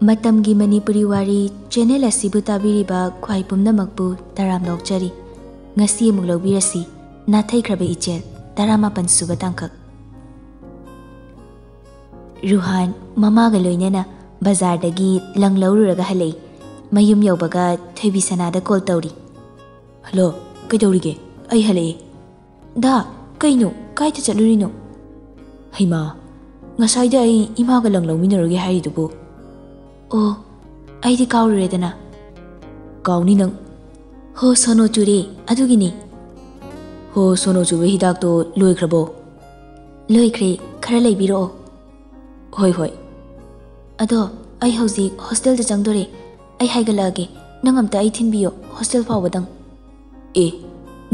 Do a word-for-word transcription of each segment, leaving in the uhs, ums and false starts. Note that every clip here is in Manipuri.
ꯃꯇꯝꯒꯤ ꯃꯅꯤꯄꯨꯔꯤ ꯋꯥꯔꯤ ꯆꯦꯅꯦꯜ ꯑꯁꯤꯕꯨ ꯇꯥꯕꯤꯔꯤꯕ ꯈ꯭ꯋꯥꯏ ꯄꯨꯝꯅꯃꯛꯄꯨ ꯇꯔꯥꯝꯅ ꯑꯣꯛꯆꯔꯤ꯫ ꯉꯁꯤ ꯑꯃꯨꯛ ꯂꯧꯕꯤꯔꯁꯤ, ꯅꯥꯊꯩꯈ꯭ꯔꯕ ꯏꯆꯦꯜ, ꯇꯔꯥꯃꯥꯄꯟ ꯁꯨꯕ ꯇꯥꯡꯀꯛ꯫ ꯔꯨꯍꯥꯟ ꯃꯃꯥꯒ ꯂꯣꯏꯅꯅ ꯕꯖꯥꯔꯗꯒꯤ ꯂꯪ ꯂꯧꯔꯨꯔꯒ ꯍꯜꯂꯛꯏ꯫ ꯃꯌꯨꯝ ꯌꯧꯕꯒ ꯊꯣꯏꯕꯤꯁꯅꯥꯗ ꯀꯣꯜ ꯇꯧꯔꯤ꯫ "ꯍꯜꯂꯣ, ꯀꯩꯗꯧꯔꯤꯒꯦ? ꯑꯩ ꯍꯜꯂꯛꯑꯦ꯫" "ꯗꯥ, ꯀꯩꯅꯣ? ꯀꯥꯏꯗ ꯆꯠꯂꯨꯔꯤꯅꯣ?" "ꯍꯩꯃꯥ, ꯉꯁꯥꯏꯗ ꯑꯩ ꯏꯃꯥꯒ ꯂꯪ ꯂꯧꯃꯤꯟꯅꯔꯨꯒꯦ ꯍꯥꯏꯔꯤꯗꯨꯕꯨ?" "ꯑꯣ, ꯑꯩꯗꯤ ꯀꯥꯎꯔꯨꯔꯦꯗꯅ꯫" "ꯀꯥꯎꯅꯤ ꯅꯪ꯫" "ꯍꯣ, ꯁꯣꯅꯣ ꯆꯨꯔꯦ, ꯑꯗꯨꯒꯤꯅꯤ꯫" "ꯍꯣ, ꯁꯣꯅꯣ ꯆꯨꯕ ꯍꯤꯗꯥꯛꯇꯣ ꯂꯣꯏꯈ꯭ꯔꯕꯣ?" "ꯂꯣꯏꯈ꯭ꯔꯦ, ꯈꯔ ꯂꯩꯕꯤꯔꯛꯑꯣ꯫" "ꯍꯣꯏ, ꯍꯣꯏ꯫" "ꯑꯗꯣ, ꯑꯩ ꯍꯧꯖꯤꯛ ꯍꯣꯁꯇꯦꯜꯗ ꯆꯪꯗꯣꯔꯦ꯫ ꯑꯩ ꯍꯥꯏꯒꯠꯂꯛꯑꯒꯦ, ꯅꯪ ꯑꯝꯇ ꯑꯩ ꯊꯤꯟꯕꯤꯌꯣ, ꯍꯣꯁꯇꯦꯜ ꯐꯥꯎꯕꯗꯪ꯫" "ꯑꯦ,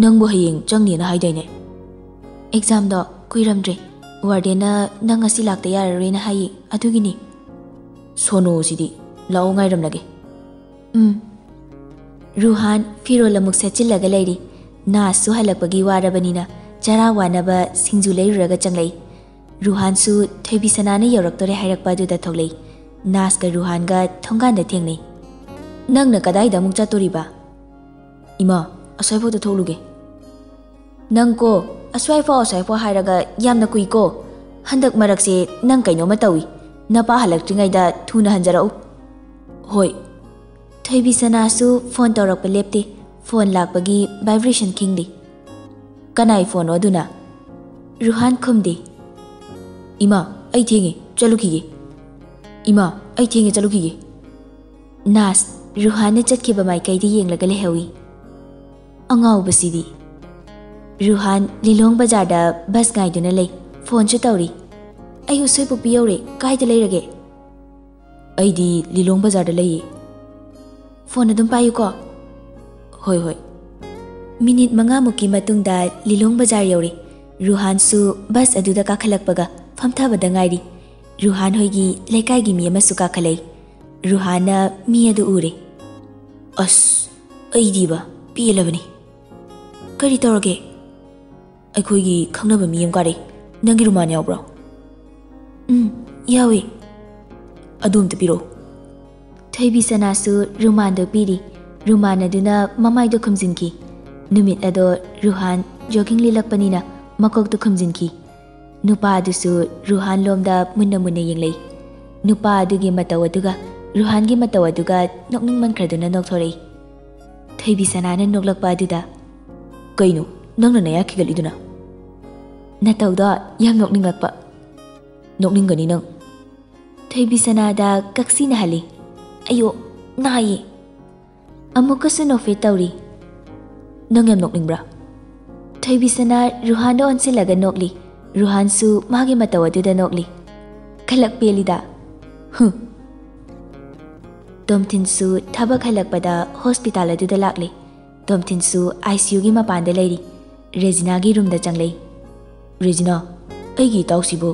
ꯅꯪꯕꯨ ꯍꯌꯦꯡ ꯆꯪꯅꯦꯅ ꯍꯥꯏꯗꯥꯏꯅꯦ?" "ꯑꯦꯛꯖꯥꯝꯗꯣ ꯀꯨꯏꯔꯝꯗ꯭ꯔꯦ꯫ ꯋꯥꯔꯗꯦꯟꯅ ꯅꯪ ꯉꯁꯤ ꯂꯥꯛꯇ ꯌꯥꯔꯔꯣꯏꯅ ꯍꯥꯏꯌꯦ, ꯑꯗꯨꯒꯤꯅꯤ꯫" "ꯁꯣꯅꯣꯁꯤꯗꯤ꯫ ꯂꯥꯛꯑꯣ, ꯉꯥꯏꯔꯝꯂꯒꯦ꯫" "ꯎꯝ꯫" ꯔꯨꯍꯥꯟ ꯐꯤꯔꯣꯜ ꯑꯃꯨꯛ ꯁꯦꯠꯆꯤꯜꯂꯒ ꯂꯩꯔꯤ꯫ ꯅꯥꯁꯁꯨ ꯍꯜꯂꯛꯄꯒꯤ ꯋꯥꯔꯕꯅꯤꯅ ꯆꯔꯥ ꯋꯥꯅꯕ ꯁꯤꯡꯖꯨ ꯂꯩꯔꯨꯔꯒ ꯆꯪꯂꯛꯏ꯫ ꯔꯨꯍꯥꯟꯁꯨ ꯊꯣꯏꯕꯤꯁꯅꯥꯅ ꯌꯧꯔꯛꯇꯣꯔꯦ ꯍꯥꯏꯔꯛꯄ ꯑꯗꯨꯗ ꯊꯣꯛꯂꯛꯏ꯫ ꯅꯥꯁꯀ ꯔꯨꯍꯥꯟꯒ ꯊꯣꯡꯒꯥꯟꯗ ꯊꯦꯡꯅꯩ꯫ "ꯅꯪꯅ ꯀꯗꯥꯏꯗ ꯑꯃꯨꯛ ꯆꯠꯇꯣꯔꯤꯕ?" "ꯏꯃꯥ, ꯑꯁ꯭ꯋꯥꯏꯐꯥꯎꯗ ꯊꯣꯛꯂꯨꯒꯦ꯫" "ꯅꯪ ꯀꯣ, ꯑꯁ꯭ꯋꯥꯏꯐꯥꯎ ꯑꯁ꯭ꯋꯥꯏꯐꯥꯎ ꯍꯥꯏꯔꯒ ꯌꯥꯝꯅ ꯀꯨꯏꯀꯣ꯫ ꯍꯟꯗꯛ ꯃꯔꯛꯁꯦ ꯅꯪ ꯀꯩꯅꯣꯝꯃ ꯇꯧꯏ꯫ ꯅꯄꯥ ꯍꯜꯂꯛꯇ꯭ꯔꯤꯉꯩꯗ ꯊꯨꯅ ꯍꯟꯖꯔꯛꯎ꯫" "ꯍꯣꯏ꯫" ꯊꯣꯏꯕꯤꯁꯅꯥꯁꯨ ꯐꯣꯟ ꯇꯧꯔꯛꯄ ꯂꯦꯞꯇꯦ꯫ ꯐꯣꯟ ꯂꯥꯛꯄꯒꯤ ꯚꯥꯏꯕ꯭ꯔꯦꯁꯟ ꯈꯤꯡꯂꯤ꯫ "ꯀꯅꯥꯏ ꯐꯣꯟꯅꯣ ꯑꯗꯨꯅ?" ꯔꯨꯍꯥꯟ ꯈꯨꯝꯗꯦ꯫ "ꯏꯃꯥ, ꯑꯩ ꯊꯦꯡꯉꯦ, ꯆꯠꯂꯨꯈꯤꯒꯦ꯫ ꯏꯃꯥ, ꯑꯩ ꯊꯦꯡꯉꯦ, ꯆꯠꯂꯨꯈꯤꯒꯦ꯫" ꯅꯥꯁ ꯔꯨꯍꯥꯟꯅ ꯆꯠꯈꯤꯕ ꯃꯥꯏꯀꯩꯗ ꯌꯦꯡꯂꯒ ꯂꯩꯍꯧꯏ꯫ ꯑꯉꯥꯎꯕꯁꯤꯗꯤ꯫ ꯔꯨꯍꯥꯟ ꯂꯤꯂꯣꯡ ꯕꯖꯥꯔꯗ ꯕꯁ ꯉꯥꯏꯗꯨꯅ ꯂꯩ꯫ ꯐꯣꯟꯁꯨ ꯇꯧꯔꯤ꯫ "ꯑꯩ ꯎꯁꯣꯏꯄꯣꯛꯄꯤ ꯌꯧꯔꯦ, ꯀꯥꯏꯗ ꯂꯩꯔꯒꯦ?" "ꯑꯩꯗꯤ ꯂꯤꯂꯣꯡ ꯕꯖꯥꯔꯗ ꯂꯩꯌꯦ꯫" "ꯐꯣꯟ ꯑꯗꯨꯝ ꯄꯥꯏꯌꯨꯀꯣ꯫" "ꯍꯣꯏ, ꯍꯣꯏ꯫" ꯃꯤꯅꯤꯠ ꯃꯉꯥꯃꯨꯛꯀꯤ ꯃꯇꯨꯡꯗ ꯂꯤꯂꯣꯡ ꯕꯖꯥꯔ ꯌꯧꯔꯦ꯫ ꯔꯨꯍꯥꯟꯁꯨ ꯕꯁ ꯑꯗꯨꯗ ꯀꯥꯈꯠꯂꯛꯄꯒ ꯐꯝꯊꯕꯗ ꯉꯥꯏꯔꯤ꯫ ꯔꯨꯍꯥꯟ ꯍꯣꯏꯒꯤ ꯂꯩꯀꯥꯏꯒꯤ ꯃꯤ ꯑꯃꯁꯨ ꯀꯥꯈꯠꯂꯛꯏ꯫ ꯔꯨꯍꯥꯟꯅ ꯃꯤ ꯑꯗꯨ ꯎꯔꯦ꯫ "ꯑꯁ, ꯑꯩꯗꯤꯕ ꯄꯦꯜꯂꯕꯅꯤ꯫" "ꯀꯔꯤ ꯇꯧꯔꯒꯦ?" "ꯑꯩꯈꯣꯏꯒꯤ ꯈꯪꯅꯕ ꯃꯤ ꯑꯃ ꯀꯥꯔꯛꯏ꯫ ꯅꯪꯒꯤ ꯔꯨꯃꯥꯟ ꯌꯥꯎꯕ꯭ꯔꯣ?" "ꯎꯝ, ꯌꯥꯎꯏ꯫" "ꯑꯗꯨ ꯑꯝꯇ ꯄꯤꯔꯛꯑꯣ꯫" ꯊꯣꯏꯕꯤꯁꯅꯥꯁꯨ ꯔꯨꯃꯥꯟꯗꯣ ꯄꯤꯔꯤ꯫ ꯔꯨꯃꯥꯟ ꯑꯗꯨꯅ ꯃꯃꯥꯏꯗꯣ ꯈꯨꯝꯖꯤꯟꯈꯤ꯫ ꯅꯨꯃꯤꯠ ꯑꯗꯣ ꯔꯨꯍꯥꯟ ꯖꯣꯒꯤꯡ ꯂꯤꯂꯛꯄꯅꯤꯅ ꯃꯀꯣꯛꯇꯣ ꯈꯨꯝꯖꯤꯟꯈꯤ꯫ ꯅꯨꯄꯥ ꯑꯗꯨꯁꯨ ꯔꯨꯍꯥꯟ ꯂꯣꯝꯗ ꯃꯨꯟꯅ ꯃꯨꯟꯅ ꯌꯦꯡꯂꯛꯏ꯫ ꯅꯨꯄꯥ ꯑꯗꯨꯒꯤ ꯃꯇꯧ ꯑꯗꯨꯒ ꯔꯨꯍꯥꯟꯒꯤ ꯃꯇꯧ ꯑꯗꯨꯒ ꯅꯣꯛꯅꯤꯡꯃꯟꯈ꯭ꯔꯗꯨꯅ ꯅꯣꯛꯊꯣꯔꯛꯏ꯫ ꯊꯣꯏꯕꯤꯁꯅꯥꯅ ꯅꯣꯛꯂꯛꯄ ꯑꯗꯨꯗ, "ꯀꯩꯅꯣ ꯅꯪꯅ ꯅꯌꯥ ꯈꯤꯒꯠꯂꯤꯗꯨꯅ?" "ꯅꯇꯧꯗꯣ ꯌꯥꯝ ꯅꯣꯛꯅꯤꯡꯂꯛꯄ꯫" "ꯅꯣꯛꯅꯤꯡꯒꯅꯤ ꯅꯪ꯫" ꯊꯣꯏꯕꯤꯁꯅꯥꯗ ꯀꯛꯁꯤꯅ ꯍꯜꯂꯤ꯫ "ꯑꯌꯣ, ꯅꯥꯏꯌꯦ꯫" ꯑꯃꯨꯛꯀꯁꯨ ꯅꯣꯛꯐꯦꯠ ꯇꯧꯔꯤ꯫ "ꯅꯪ ꯌꯥꯝ ꯅꯣꯛꯅꯤꯡꯕ꯭ꯔꯥ?" ꯊꯣꯏꯕꯤꯁꯅꯥ ꯔꯨꯍꯥꯟꯗ ꯑꯣꯟꯁꯤꯜꯂꯒ ꯅꯣꯛꯂꯤ꯫ ꯔꯨꯍꯥꯟꯁꯨ ꯃꯥꯒꯤ ꯃꯇꯧ ꯑꯗꯨꯗ ꯅꯣꯛꯂꯤ꯫ "ꯈꯂꯛ ꯄꯦꯜꯂꯤꯗ꯫ ꯍꯨ꯫" ꯇꯣꯝꯊꯤꯟꯁꯨ ꯊꯕꯛ ꯍꯜꯂꯛꯄꯗ ꯍꯣꯁꯄꯤꯇꯥꯜ ꯑꯗꯨꯗ ꯂꯥꯛꯂꯤ꯫ ꯇꯣꯝꯊꯤꯟꯁꯨ ICUꯒꯤ ꯃꯄꯥꯟꯗ ꯂꯩꯔꯤ꯫ ꯔꯦꯖꯤꯅꯥꯒꯤ ꯔꯨꯝꯗ ꯆꯪꯂꯛꯏ꯫ "ꯔꯦꯖꯤꯅꯥ, ꯑꯩꯒꯤ ꯏꯇꯥꯎꯁꯤꯕꯨ?"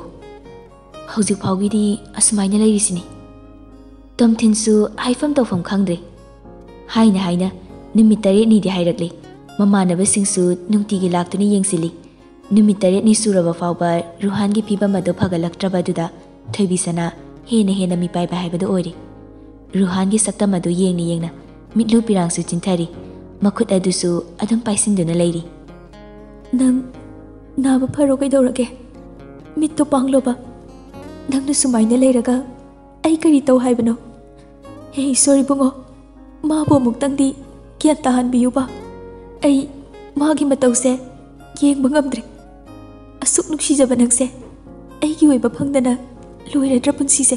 "ꯍꯧꯖꯤꯛ ꯐꯥꯎꯒꯤꯗꯤ ꯑꯁꯨꯃꯥꯏꯅ ꯂꯩꯔꯤꯁꯤꯅꯤ꯫" ꯇꯣꯝꯊꯤꯟꯁꯨ ꯍꯥꯏꯐꯝ ꯇꯧꯐꯝ ꯈꯪꯗ꯭ꯔꯦ꯫ ꯍꯥꯏꯅ ꯍꯥꯏꯅ ꯅꯨꯃꯤꯠ ꯇꯔꯦꯠꯅꯤꯗꯤ ꯍꯥꯏꯔꯛꯂꯤ꯫ ꯃꯃꯥꯟꯅꯕꯁꯤꯡꯁꯨ ꯅꯨꯡꯇꯤꯒꯤ ꯂꯥꯛꯇꯨꯅ ꯌꯦꯡꯁꯤꯜꯂꯤ꯫ ꯅꯨꯃꯤꯠ ꯇꯔꯦꯠꯅꯤ ꯁꯨꯔꯕ ꯐꯥꯎꯕ ꯔꯨꯍꯥꯟꯒꯤ ꯐꯤꯕꯝ ꯑꯗꯨ ꯐꯒꯠꯂꯛꯇ꯭ꯔꯕ ꯑꯗꯨꯗ ꯊꯣꯏꯕꯤꯁꯅꯥ ꯍꯦꯟꯅ ꯍꯦꯟꯅ ꯃꯤꯄꯥꯏꯕ ꯍꯥꯏꯕꯗꯨ ꯑꯣꯏꯔꯦ꯫ ꯔꯨꯍꯥꯟꯒꯤ ꯁꯛꯇꯝ ꯑꯗꯨ ꯌꯦꯡꯅ ꯌꯦꯡꯅ ꯃꯤꯠꯂꯨ ꯄꯤꯔꯥꯡꯁꯨ ꯆꯤꯟꯊꯔꯤ꯫ ꯃꯈꯨꯠ ꯑꯗꯨꯁꯨ ꯑꯗꯨꯝ ꯄꯥꯏꯁꯤꯟꯗꯨꯅ ꯂꯩꯔꯤ꯫ "ꯅꯪ ꯅꯥꯕ ꯐꯔꯣ ꯀꯩꯗꯧꯔꯒꯦ? ꯃꯤꯠꯇꯣ ꯄꯥꯡꯂꯣꯕ꯫ ꯅꯪꯅ ꯁꯨꯃꯥꯏꯅ ꯂꯩꯔꯒ ꯑꯩ ꯀꯔꯤ ꯇꯧ ꯍꯥꯏꯕꯅꯣ? ꯍꯦ ꯏꯁꯣꯔ ꯏꯕꯨꯡꯉꯣ, ꯃꯥꯕꯨ ꯑꯃꯨꯛꯇꯪꯗꯤ ꯒ꯭ꯌꯥꯟ ꯇꯥꯍꯟꯕꯤꯌꯨꯕ꯫ ꯑꯩ ꯃꯥꯒꯤ ꯃꯇꯧꯁꯦ ꯌꯦꯡꯕ ꯉꯝꯗ꯭ꯔꯦ꯫ ꯑꯁꯨꯛ ꯅꯨꯡꯁꯤꯖꯕ ꯅꯪꯁꯦ ꯑꯩꯒꯤ ꯑꯣꯏꯕ ꯐꯪꯗꯅ ꯂꯣꯏꯔꯗ꯭ꯔꯥ ꯄꯨꯟꯁꯤꯁꯦ?"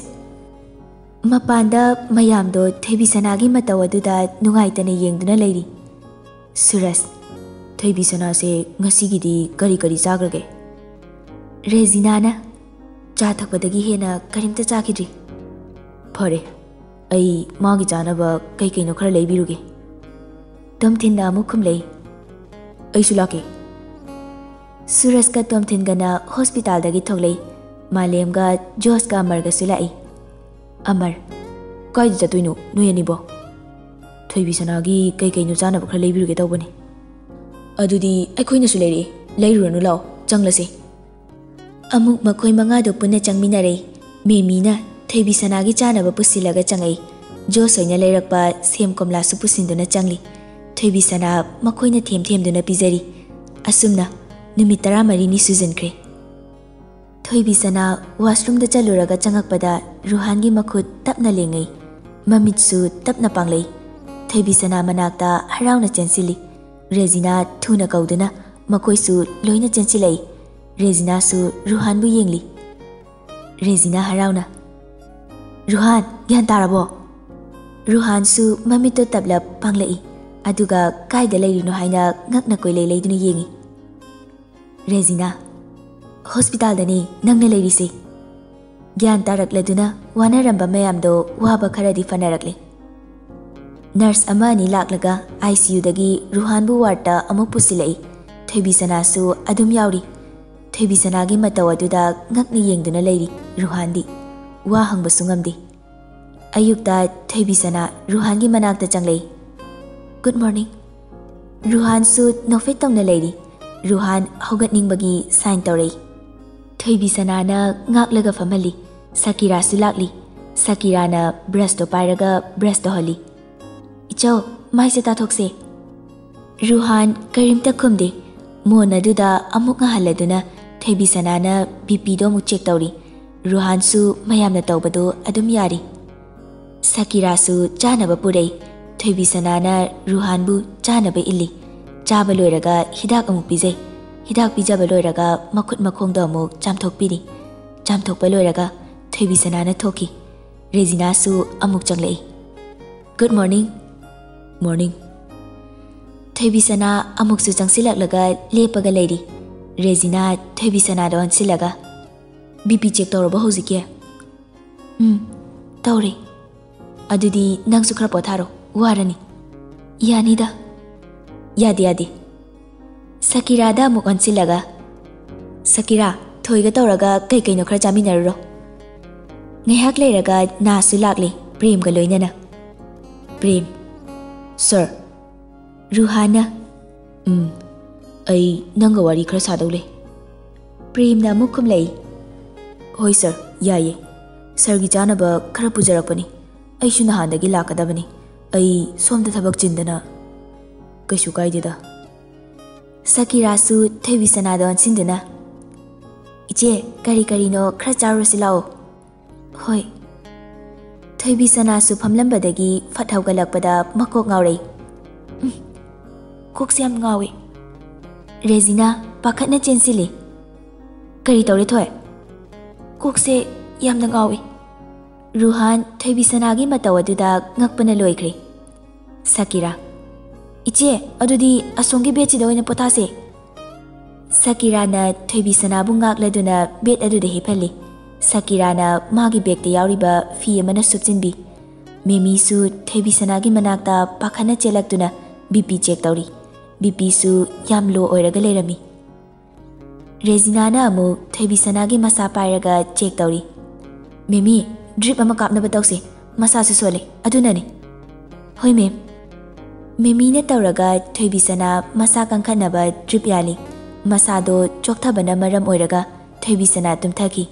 ꯃꯄꯥꯟꯗ ꯃꯌꯥꯝꯗꯣ ꯊꯣꯏꯕꯤꯁꯅꯥꯒꯤ ꯃꯇꯧ ꯑꯗꯨꯗ ꯅꯨꯡꯉꯥꯏꯇꯅ ꯌꯦꯡꯗꯨꯅ ꯂꯩꯔꯤ꯫ ꯁꯨꯔꯖ, "ꯊꯣꯏꯕꯤꯁꯅꯥꯁꯦ ꯉꯁꯤꯒꯤꯗꯤ ꯀꯔꯤ ꯀꯔꯤ ꯆꯥꯈ꯭ꯔꯒꯦ?" ꯔꯦꯖꯤꯅꯥꯅ, "ꯆꯥ ꯊꯛꯄꯗꯒꯤ ꯍꯦꯟꯅ ꯀꯔꯤꯝꯇ ꯆꯥꯈꯤꯗ꯭ꯔꯤ꯫" "ꯐꯔꯦ, ꯑꯩ ꯃꯥꯒꯤ ꯆꯥꯅꯕ ꯀꯩ ꯀꯩꯅꯣ ꯈꯔ ꯂꯩꯕꯤꯔꯨꯒꯦ꯫" ꯇꯣꯝꯊꯤꯟꯅ ꯑꯃꯨꯛ ꯈꯨꯝꯂꯛꯏ꯫ "ꯑꯩꯁꯨ ꯂꯥꯛꯀꯦ꯫" ꯁꯨꯔꯖꯀ ꯇꯣꯝꯊꯤꯟꯒꯅ ꯍꯣꯁꯄꯤꯇꯥꯜꯗꯒꯤ ꯊꯣꯛꯂꯛꯏ꯫ ꯃꯥꯂꯦꯝꯒ ꯖꯣꯁꯀ ꯑꯃꯔꯒꯁꯨ ꯂꯥꯛꯏ꯫ ꯑꯃꯔ, "ꯀꯥꯏꯗ ꯆꯠꯇꯣꯏꯅꯣ ꯅꯣꯏ ꯑꯅꯤꯕꯣ?" "ꯊꯣꯏꯕꯤꯁꯅꯥꯒꯤ ꯀꯩ ꯀꯩꯅꯣ ꯆꯥꯅꯕ ꯈꯔ ꯂꯩꯕꯤꯔꯨꯒꯦ ꯇꯧꯕꯅꯦ꯫" "ꯑꯗꯨꯗꯤ ꯑꯩꯈꯣꯏꯅꯁꯨ ꯂꯩꯔꯛꯑꯦ, ꯂꯩꯔꯨꯔꯅꯨ, ꯂꯥꯛꯑꯣ ꯆꯪꯂꯁꯦ꯫" ꯑꯃꯨꯛ ꯃꯈꯣꯏ ꯃꯉꯥꯗꯨ ꯄꯨꯟꯅ ꯆꯪꯃꯤꯟꯅꯔꯦ꯫ ꯃꯦꯃꯤꯅ ꯊꯣꯏꯕꯤꯁꯅꯥꯒꯤ ꯆꯥꯅꯕ ꯄꯨꯁꯤꯜꯂꯒ ꯆꯪꯉꯛꯏ꯫ ꯖꯣꯁ ꯍꯣꯏꯅ ꯂꯩꯔꯛꯄ ꯁꯦꯝ ꯀꯣꯝꯂꯥꯁꯨ ꯄꯨꯁꯤꯟꯗꯨꯅ ꯆꯪꯂꯤ꯫ ꯊꯣꯏꯕꯤꯁꯅꯥ ꯃꯈꯣꯏꯅ ꯊꯦꯝ ꯊꯦꯝꯗꯨꯅ ꯄꯤꯖꯔꯤ꯫ ꯑꯁꯨꯝꯅ ꯅꯨꯃꯤꯠ ꯇꯔꯥꯃꯔꯤꯅꯤ ꯁꯨꯖꯤꯟꯈ꯭ꯔꯦ꯫ ꯊꯣꯏꯕꯤꯁꯅꯥ ꯋꯥꯁꯔꯨꯝꯗ ꯆꯠꯂꯨꯔꯒ ꯆꯪꯉꯛꯄꯗ ꯔꯨꯍꯥꯟꯒꯤ ꯃꯈꯨꯠ ꯇꯞꯅ ꯂꯦꯡꯉꯩ, ꯃꯃꯤꯠꯁꯨ ꯇꯞꯅ ꯄꯥꯡꯂꯩ꯫ ꯊꯣꯏꯕꯤꯁꯅꯥ ꯃꯅꯥꯛꯇ ꯍꯔꯥꯎꯅ ꯆꯦꯟꯁꯤꯜꯂꯤ꯫ ꯔꯦꯖꯤꯅꯥ ꯊꯨꯅ ꯀꯧꯗꯨꯅ ꯃꯈꯣꯏꯁꯨ ꯂꯣꯏꯅ ꯆꯦꯟꯁꯤꯜꯂꯛꯏ꯫ ꯔꯦꯖꯤꯅꯥꯁꯨ ꯔꯨꯍꯥꯟꯕꯨ ꯌꯦꯡꯂꯤ꯫ ꯔꯦꯖꯤꯅꯥ ꯍꯔꯥꯎꯅ, "ꯔꯨꯍꯥꯟ, ꯒ꯭ꯌꯥꯟ ꯇꯥꯔꯕꯣ?" ꯔꯨꯍꯥꯟꯁꯨ ꯃꯃꯤꯠꯇꯣ ꯇꯞꯂꯞ ꯄꯥꯡꯂꯛꯏ, ꯑꯗꯨꯒ ꯀꯥꯏꯗ ꯂꯩꯔꯤꯅꯣ ꯍꯥꯏꯅ ꯉꯛꯅ ꯀꯣꯏꯂꯩ ꯂꯩꯗꯨꯅ ꯌꯦꯡꯉꯤ꯫ ꯔꯦꯖꯤꯅꯥ, "ꯍꯣꯁꯄꯤꯇꯥꯜꯗꯅꯤ ꯅꯪꯅ ꯂꯩꯔꯤꯁꯦ꯫" ꯒ꯭ꯌꯥꯟ ꯇꯥꯔꯛꯂꯗꯨꯅ ꯋꯥꯅꯔꯝꯕ ꯃꯌꯥꯝꯗꯣ ꯋꯥꯕ ꯈꯔꯗꯤ ꯐꯅꯔꯛꯂꯦ꯫ ꯅꯔꯁ ꯑꯃ ꯑꯅꯤ ꯂꯥꯛꯂꯒ ꯑꯥꯏ ꯁꯤ ꯌꯨꯗꯒꯤ ꯔꯨꯍꯥꯟꯕꯨ ꯋꯥꯔꯗꯇ ꯑꯃꯨꯛ ꯄꯨꯁꯤꯜꯂꯛꯏ꯫ ꯊꯣꯏꯕꯤꯁꯅꯥꯁꯨ ꯑꯗꯨꯝ ꯌꯥꯎꯔꯤ꯫ ꯊꯣꯏꯕꯤꯁꯅꯥꯒꯤ ꯃꯇꯧ ꯑꯗꯨꯗ ꯉꯛꯅ ꯌꯦꯡꯗꯨꯅ ꯂꯩꯔꯤ ꯔꯨꯍꯥꯟꯗꯤ꯫ ꯋꯥ ꯍꯪꯕꯁꯨ ꯉꯝꯗꯦ꯫ ꯑꯌꯨꯛꯇ ꯊꯣꯏꯕꯤꯁꯅꯥ ꯔꯨꯍꯥꯟꯒꯤ ꯃꯅꯥꯛꯇ ꯆꯪꯂꯛꯏ꯫ "Good morning." ꯔꯨꯍꯥꯟꯁꯨ ꯅꯣꯛꯐꯦꯠ ꯇꯧꯅ ꯂꯩꯔꯤ꯫ ꯔꯨꯍꯥꯟ ꯍꯧꯒꯠꯅꯤꯡꯕꯒꯤ ꯁꯥꯏꯟ ꯇꯧꯔꯛꯏ꯫ ꯊꯣꯏꯕꯤꯁꯅꯥꯅ ꯉꯥꯛꯂꯒ ꯐꯝꯍꯜꯂꯤ꯫ ꯁꯀꯤꯔꯥꯁꯨ ꯂꯥꯛꯂꯤ꯫ ꯁꯀꯤꯔꯥꯅ ꯕ꯭ꯔꯁꯇꯣ ꯄꯥꯏꯔꯒ ꯕ꯭ꯔꯁ ꯇꯧꯍꯜꯂꯤ꯫ "ꯏꯆꯧ, ꯃꯥꯏꯁꯦ ꯇꯥꯊꯣꯛꯁꯦ꯫" ꯔꯨꯍꯥꯟ ꯀꯔꯤꯝꯇ ꯈꯨꯝꯗꯦ꯫ ꯃꯣꯟ ꯑꯗꯨꯗ ꯑꯃꯨꯛ ꯉꯥꯍꯜꯂꯗꯨꯅ ꯊꯣꯏꯕꯤꯁꯅꯥꯅ ꯕꯤ ꯄꯤꯗꯣ ꯑꯃꯨꯛ ꯆꯦꯛ ꯇꯧꯔꯤ꯫ ꯔꯨꯍꯥꯟꯁꯨ ꯃꯌꯥꯝꯅ ꯇꯧꯕꯗꯣ ꯑꯗꯨꯝ ꯌꯥꯔꯤ꯫ ꯁꯀꯤꯔꯥꯁꯨ ꯆꯥꯅꯕ ꯄꯨꯔꯛꯏ꯫ ꯊꯣꯏꯕꯤꯁꯅꯥꯅ ꯔꯨꯍꯥꯟꯕꯨ ꯆꯥꯅꯕ ꯏꯜꯂꯤ꯫ ꯆꯥꯕ ꯂꯣꯏꯔꯒ ꯍꯤꯗꯥꯛ ꯑꯃꯨꯛ ꯄꯤꯖꯩ꯫ ꯍꯤꯗꯥꯛ ꯄꯤꯖꯕ ꯂꯣꯏꯔꯒ ꯃꯈꯨꯠ ꯃꯈꯣꯡꯗꯣ ꯑꯃꯨꯛ ꯆꯥꯝꯊꯣꯛꯄꯤꯔꯤ꯫ ꯆꯥꯝꯊꯣꯛꯄ ꯂꯣꯏꯔꯒ ꯊꯣꯏꯕꯤꯁꯅꯥꯅ ꯊꯣꯛꯈꯤ꯫ ꯔꯦꯖꯤꯅꯥꯁꯨ ꯑꯃꯨꯛ ꯆꯪꯂꯛꯏ꯫ "Good morning." "ꯃꯣꯔꯅꯤꯡ꯫" ꯊꯣꯏꯕꯤꯁꯅꯥ ꯑꯃꯨꯛꯁꯨ ꯆꯪꯁꯤꯜꯂꯛꯂꯒ ꯂꯦꯞꯄꯒ ꯂꯩꯔꯤ꯫ ꯔꯦꯖꯤꯅꯥ ꯊꯣꯏꯕꯤꯁꯅꯥꯗ ꯑꯣꯟꯁꯤꯜꯂꯒ, "ꯕꯤ ꯄꯤ ꯆꯦꯛ ꯇꯧꯔꯕꯣ ꯍꯧꯖꯤꯛꯀꯤ?" "ꯎꯝ, ꯇꯧꯔꯦ꯫" "ꯑꯗꯨꯗꯤ ꯅꯪꯁꯨ ꯈꯔ ꯄꯣꯊꯥꯔꯣ, ꯋꯥꯔꯅꯤ꯫" "ꯌꯥꯅꯤꯗ꯫" "ꯌꯥꯗꯦ, ꯌꯥꯗꯦ꯫" ꯁꯀꯤꯔꯥꯗ ꯑꯃꯨꯛ ꯑꯣꯟꯁꯤꯜꯂꯒ, "ꯁꯀꯤꯔꯥ, ꯊꯣꯏꯒ ꯇꯧꯔꯒ ꯀꯩ ꯀꯩꯅꯣ ꯈꯔ ꯆꯥꯃꯤꯟꯅꯔꯨꯔꯣ꯫" ꯉꯥꯏꯍꯥꯛ ꯂꯩꯔꯒ ꯅꯥꯁꯨ ꯂꯥꯛꯂꯦ, ꯄ꯭ꯔꯦꯝꯒ ꯂꯣꯏꯅꯅ꯫ ꯄ꯭ꯔꯦꯝ, "ꯁꯔ꯫" ꯔꯨꯍꯥꯟꯅ, "ꯎꯝ, ꯑꯩ ꯅꯪꯒ ꯋꯥꯔꯤ ꯈꯔ ꯁꯥꯗꯧ ꯂꯩ꯫" ꯄ꯭ꯔꯦꯝꯅ ꯑꯃꯨꯛ ꯈꯨꯝꯂꯛꯏ, "ꯍꯣꯏ ꯁꯔ, ꯌꯥꯏꯌꯦ꯫ ꯁꯔꯒꯤ ꯆꯥꯅꯕ ꯈꯔ ꯄꯨꯖꯔꯛꯄꯅꯤ꯫ ꯑꯩꯁꯨ ꯅꯍꯥꯟꯗꯒꯤ ꯂꯥꯛꯀꯗꯕꯅꯤ꯫ ꯑꯩ ꯁꯣꯝꯗ ꯊꯕꯛ ꯆꯤꯟꯗꯅ꯫ ꯀꯩꯁꯨ ꯀꯥꯏꯗꯦꯗ꯫ ꯁꯀꯤꯔꯥꯁꯨ ꯊꯣꯏꯕꯤ ꯁꯅꯥꯗ ꯑꯣꯟꯁꯤꯟꯗꯨꯅ, "ꯏꯆꯦ, ꯀꯔꯤ ꯀꯔꯤꯅꯣ ꯈꯔ ꯆꯥꯔꯨꯔꯁꯤ ꯂꯥꯛꯑꯣ꯫" "ꯍꯣꯏ꯫" ꯊꯣꯏꯕꯤ ꯁꯅꯥꯁꯨ ꯐꯝꯂꯝꯕꯗꯒꯤ ꯐꯠ ꯍꯧꯒꯠꯂꯛꯄꯗ ꯃꯀꯣꯛ ꯉꯥꯎꯔꯛꯏ꯫ "ꯎꯝ, ꯀꯣꯛꯁꯦ ꯌꯥꯝ ꯉꯥꯎꯏ꯫" ꯔꯦꯖꯤꯅꯥ ꯄꯥꯈꯠꯅ ꯆꯦꯟꯁꯤꯜꯂꯤ꯫ "ꯀꯔꯤ ꯇꯧꯔꯦ ꯊꯣꯏ?" "ꯀꯣꯛꯁꯦ ꯌꯥꯝꯅ ꯉꯥꯎꯏ꯫" ꯔꯨꯍꯥꯟ ꯊꯣꯏꯕꯤ ꯁꯅꯥꯒꯤ ꯃꯇꯧ ꯑꯗꯨꯗ ꯉꯛꯄꯅ ꯂꯣꯏꯈ꯭ꯔꯦ꯫ ꯁꯀꯤꯔꯥ, "ꯏꯆꯦ, ꯑꯗꯨꯗꯤ ꯑꯁꯣꯝꯒꯤ ꯕꯦꯗꯁꯤꯗ ꯑꯣꯏꯅ ꯄꯣꯊꯥꯁꯦ꯫" ꯁꯀꯤꯔꯥꯅ ꯊꯣꯏꯕꯤ ꯁꯅꯥꯕꯨ ꯉꯥꯛꯂꯗꯨꯅ ꯕꯦꯗ ꯑꯗꯨꯗ ꯍꯤꯞꯍꯜꯂꯤ꯫ ꯁꯀꯤꯔꯥꯅ ꯃꯥꯒꯤ ꯕꯦꯒꯇ ꯌꯥꯎꯔꯤꯕ ꯐꯤ ꯑꯃꯅ ꯁꯨꯞꯆꯤꯟꯕꯤ꯫ ꯃꯦꯃꯤꯁꯨ ꯊꯣꯏꯕꯤ ꯁꯅꯥꯒꯤ ꯃꯅꯥꯛꯇ ꯄꯥꯈꯠꯅ ꯆꯦꯜꯂꯛꯇꯨꯅ ꯕꯤ ꯄꯤ ꯆꯦꯛ ꯇꯧꯔꯤ꯫ ꯕꯤ ꯄꯤꯁꯨ ꯌꯥꯝ ꯂꯣ ꯑꯣꯏꯔꯒ ꯂꯩꯔꯝꯃꯤ꯫ ꯔꯦꯖꯤꯅꯥꯅ ꯑꯃꯨꯛ ꯊꯣꯏꯕꯤ ꯁꯅꯥꯒꯤ ꯃꯁꯥ ꯄꯥꯏꯔꯒ ꯆꯦꯛ ꯇꯧꯔꯤ꯫ "ꯃꯦꯃꯤ, ꯗ꯭ꯔꯤꯞ ꯑꯃ ꯀꯥꯞꯅꯕ ꯇꯧꯁꯦ, ꯃꯁꯥꯁꯨ ꯁꯣꯜꯂꯦ, ꯑꯗꯨꯅꯅꯦ꯫" "ꯍꯣꯏ ꯃꯦꯝ꯫" ꯃꯦꯃꯤꯅ ꯇꯧꯔꯒ ꯊꯣꯏꯕꯤ ꯁꯅꯥ ꯃꯁꯥ ꯀꯟꯈꯠꯅꯕ ꯗ꯭ꯔꯤꯞ ꯌꯥꯜꯂꯤ꯫ ꯃꯁꯥꯗꯣ ꯆꯣꯛꯊꯕꯅ ꯃꯔꯝ ꯑꯣꯏꯔꯒ ꯊꯣꯏꯕꯤ ꯁꯅꯥ ꯇꯨꯝꯊꯈꯤ꯫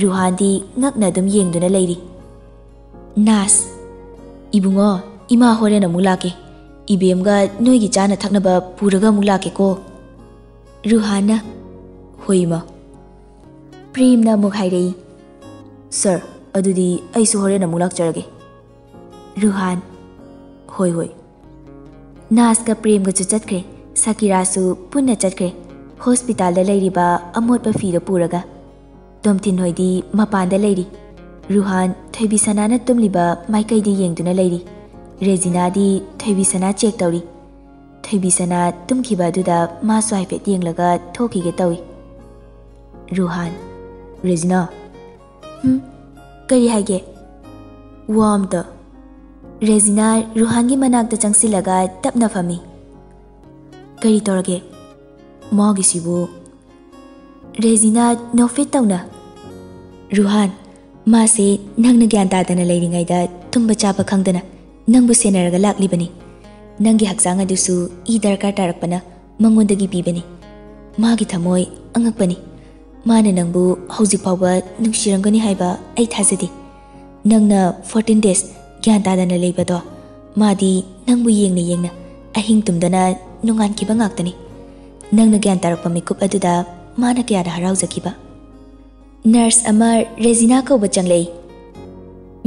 ꯔꯨꯍꯥꯟꯗꯤ ꯉꯛꯅ ꯑꯗꯨꯝ ꯌꯦꯡꯗꯨꯅ ꯂꯩꯔꯤ꯫ ꯅꯥꯁ, "ꯏꯕꯨꯡꯉꯣ, ꯏꯃꯥ ꯍꯣꯔꯦꯟ ꯑꯃꯨꯛ ꯂꯥꯛꯀꯦ꯫ ꯏꯕꯦꯝꯒ ꯅꯣꯏꯒꯤ ꯆꯥꯅ ꯊꯛꯅꯕ ꯄꯨꯔꯒ ꯑꯃꯨꯛ ꯂꯥꯛꯀꯦꯀꯣ꯫" ꯔꯨꯍꯥꯟꯅ, "ꯍꯣꯏ ꯏꯃꯥ꯫" ꯄ꯭ꯔꯦꯝꯅ ꯑꯃꯨꯛ ꯍꯥꯏꯔꯛꯏ꯫ "ꯁꯔ, ꯑꯗꯨꯗꯤ ꯑꯩꯁꯨ ꯍꯣꯔꯦꯟ ꯑꯃꯨꯛ ꯂꯥꯛꯆꯔꯒꯦ꯫" ꯔꯨꯍꯥꯟ, "ꯍꯣꯏ, ꯍꯣꯏ꯫" ꯅꯥꯁꯀ ꯄ꯭ꯔꯦꯝꯒꯁꯨ ꯆꯠꯈ꯭ꯔꯦ꯫ ꯁꯀꯤꯔꯥꯁꯨ ꯄꯨꯟꯅ ꯆꯠꯈ꯭ꯔꯦ꯫ ꯍꯣꯁꯄꯤꯇꯥꯜꯗ ꯂꯩꯔꯤꯕ ꯑꯃꯣꯠꯄ ꯐꯤꯗꯣ ꯄꯨꯔꯒ꯫ ꯇꯣꯝꯊꯤꯟ ꯍꯣꯏꯗꯤ ꯃꯄꯥꯟꯗ ꯂꯩꯔꯤ꯫ ꯔꯨꯍꯥꯟ ꯊꯣꯏꯕꯤ ꯁꯅꯥꯅ ꯇꯨꯝꯂꯤꯕ ꯃꯥꯏꯀꯩꯗ ꯌꯦꯡꯗꯨꯅ ꯂꯩꯔꯤ꯫ ꯔꯦꯖꯤꯅꯥꯗꯤ ꯊꯣꯏꯕꯤ ꯁꯅꯥ ꯆꯦꯛ ꯇꯧꯔꯤ꯫ ꯊꯣꯏꯕꯤ ꯁꯅꯥ ꯇꯨꯝꯈꯤꯕ ꯑꯗꯨꯗ ꯃꯥꯁꯨ ꯍꯥꯏꯐꯦꯠ ꯌꯦꯡꯂꯒ ꯊꯣꯛꯈꯤꯒꯦ ꯇꯧꯏ꯫ ꯔꯨꯍꯥꯟ, "ꯔꯦꯖꯤꯅꯥ꯫" "ꯍꯨꯝ? ꯀꯔꯤ ꯍꯥꯏꯒꯦ?" "ꯋꯥ ꯑꯝꯇ꯫" ꯔꯦꯖꯤꯅꯥ ꯔꯨꯍꯥꯟꯒꯤ ꯃꯅꯥꯛꯇ ꯆꯪꯁꯤꯜꯂꯒ ꯇꯞꯅ ꯐꯝꯃꯤ꯫ "ꯀꯔꯤ ꯇꯧꯔꯒꯦ?" "ꯃꯥꯒꯤꯁꯤꯕꯨ?" ꯔꯦꯖꯤꯅꯥ ꯅꯣꯛꯐꯦꯠ ꯇꯧꯅ, "ꯔꯨꯍꯥꯟ, ꯃꯥꯁꯦ ꯅꯪꯅ ꯒ꯭ꯌꯥꯟ ꯇꯥꯗꯅ ꯂꯩꯔꯤꯉꯩꯗ ꯇꯨꯝꯕ ꯆꯥꯕ ꯈꯪꯗꯅ ꯅꯪꯕꯨ ꯁꯦꯟꯅꯔꯒ ꯂꯥꯛꯂꯤꯕꯅꯤ꯫ ꯅꯪꯒꯤ ꯍꯛꯆꯥꯡ ꯑꯗꯨꯁꯨ ꯏ ꯗꯔꯀꯥꯔ ꯇꯥꯔꯛꯄꯅ ꯃꯉꯣꯟꯗꯒꯤ ꯄꯤꯕꯅꯤ꯫ ꯃꯥꯒꯤ ꯊꯃꯣꯏ ꯑꯉꯛꯄꯅꯤ꯫ ꯃꯥꯅ ꯅꯪꯕꯨ ꯍꯧꯖꯤꯛ ꯐꯥꯎꯕ ꯅꯨꯡꯁꯤꯔꯝꯒꯅꯤ ꯍꯥꯏꯕ ꯑꯩ ꯊꯥꯖꯗꯦ꯫ ꯅꯪꯅ ꯐꯣꯔꯇꯤꯟ ꯗꯦꯖ ꯒ꯭ꯌꯥꯟ ꯇꯥꯗꯅ ꯂꯩꯕꯗꯣ, ꯃꯥꯗꯤ ꯅꯪꯕꯨ ꯌꯦꯡꯅ ꯌꯦꯡꯅ ꯑꯍꯤꯡ ꯇꯨꯝꯗꯅ ꯅꯣꯡꯉꯥꯟꯈꯤꯕ ꯉꯥꯛꯇꯅꯤ꯫ ꯅꯪꯅ ꯒ꯭ꯌꯥꯟ ꯇꯥꯔꯛꯄ ꯃꯤꯀꯨꯞ ꯑꯗꯨꯗ ꯃꯥꯅ ꯀꯌꯥꯗ ꯍꯔꯥꯎꯖꯈꯤꯕ꯫ ꯅꯔꯁ ꯑꯃ ꯔꯦꯖꯤꯅꯥ ꯀꯧꯕ ꯆꯪꯂꯛꯏ꯫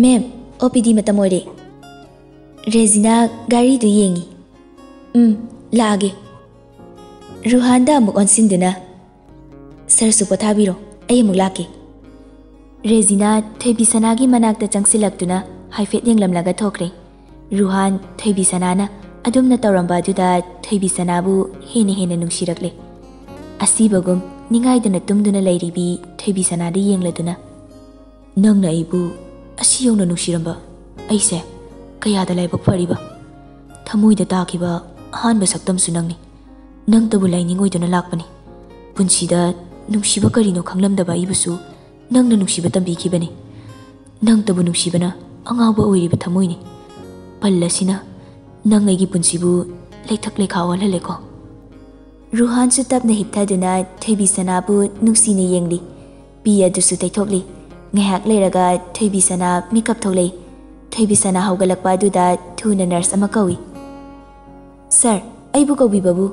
"ꯃꯦꯝ, ꯑꯣ ꯄꯤ ꯗꯤ ꯃꯇꯝ ꯑꯣꯏꯔꯦ꯫" ꯔꯦꯖꯤꯅꯥ ꯒꯥꯔꯤꯗꯨ ꯌꯦꯡꯉꯤ꯫ "ꯎꯝ, ꯂꯥꯛꯑꯒꯦ꯫" ꯔꯨꯍꯥꯟꯗ ꯑꯃꯨꯛ ꯑꯣꯟꯁꯤꯟꯗꯨꯅ, "ꯁꯔꯁꯨ ꯄꯣꯊꯥꯕꯤꯔꯣ, ꯑꯩ ꯑꯃꯨꯛ ꯂꯥꯛꯀꯦ꯫" ꯔꯦꯖꯤꯅꯥ ꯊꯣꯏꯕꯤꯁꯅꯥꯒꯤ ꯃꯅꯥꯛꯇ ꯆꯪꯁꯤꯜꯂꯛꯇꯨꯅ ꯍꯥꯏꯐꯦꯠ ꯌꯦꯡꯂꯝꯂꯒ ꯊꯣꯛꯈ꯭ꯔꯦ꯫ ꯔꯨꯍꯥꯟ ꯊꯣꯏꯕꯤꯁꯅꯥꯅ ꯑꯗꯨꯝꯅ ꯇꯧꯔꯝꯕ ꯑꯗꯨꯗ ꯊꯣꯏꯕꯤꯁꯅꯥꯕꯨ ꯍꯦꯟꯅ ꯍꯦꯟꯅ ꯅꯨꯡꯁꯤꯔꯛꯂꯦ꯫ ꯑꯁꯤꯕꯒꯨꯝ ꯅꯤꯡꯉꯥꯏꯗꯅ ꯇꯨꯝꯗꯨꯅ ꯂꯩꯔꯤꯕꯤ ꯊꯣꯏꯕꯤꯁꯅꯥꯗ ꯌꯦꯡꯂꯗꯨꯅ, "ꯅꯪꯅ ꯑꯩꯕꯨ ꯑꯁꯤ ꯌꯧꯅ ꯅꯨꯡꯁꯤꯔꯝꯕ ꯑꯩꯁꯦ ꯀꯌꯥꯗ ꯂꯥꯏꯕꯛ ꯐꯔꯤꯕ꯫ ꯊꯃꯣꯏꯗ ꯇꯥꯈꯤꯕ ꯑꯍꯥꯟꯕ ꯁꯛꯇꯝꯁꯨ ꯅꯪꯅꯤ꯫ ꯅꯪꯇꯕꯨ ꯂꯥꯏꯅꯤꯡ ꯑꯣꯏꯗꯨꯅ ꯂꯥꯛꯄꯅꯤ꯫ ꯄꯨꯟꯁꯤꯗ ꯅꯨꯡꯁꯤꯕ ꯀꯔꯤꯅꯣ ꯈꯪꯂꯝꯗꯕ ꯑꯩꯕꯨꯁꯨ ꯅꯪꯅ ꯅꯨꯡꯁꯤꯕ ꯇꯝꯕꯤꯈꯤꯕꯅꯤ꯫ ꯅꯪꯇꯕꯨ ꯅꯨꯡꯁꯤꯕꯅ ꯑꯉꯥꯎꯕ ꯑꯣꯏꯔꯤꯕ ꯊꯃꯣꯏꯅꯤ꯫ ꯄꯜ ꯑꯁꯤꯅ ꯅꯪ ꯑꯩꯒꯤ ꯄꯨꯟꯁꯤꯕꯨ ꯂꯩꯊꯛ ꯂꯩꯈꯥ ꯑꯣꯜꯍꯜꯂꯦꯀꯣ꯫" ꯔꯨꯍꯥꯟꯁꯨ ꯇꯞꯅ ꯍꯤꯞꯊꯗꯨꯅ ꯊꯣꯏꯕꯤꯁꯅꯥꯕꯨ ꯅꯨꯡꯁꯤꯅ ꯌꯦꯡꯂꯤ꯫ ꯄꯤ ꯑꯗꯨꯁꯨ ꯇꯩꯊꯣꯛꯂꯤ꯫ ꯉꯥꯏꯍꯥꯛ ꯂꯩꯔꯒ ꯊꯣꯏꯕꯤꯁꯅꯥ ꯃꯤꯀꯞ ꯊꯣꯛꯂꯛꯏ꯫ ꯊꯣꯏꯕꯤꯁꯅꯥ ꯍꯧꯒꯠꯂꯛꯄ ꯑꯗꯨꯗ ꯊꯨꯅ ꯅꯔꯁ ꯑꯃ ꯀꯧꯏ꯫ "ꯁꯔ, ꯑꯩꯕꯨ ꯀꯧꯕꯤꯕꯕꯨ?"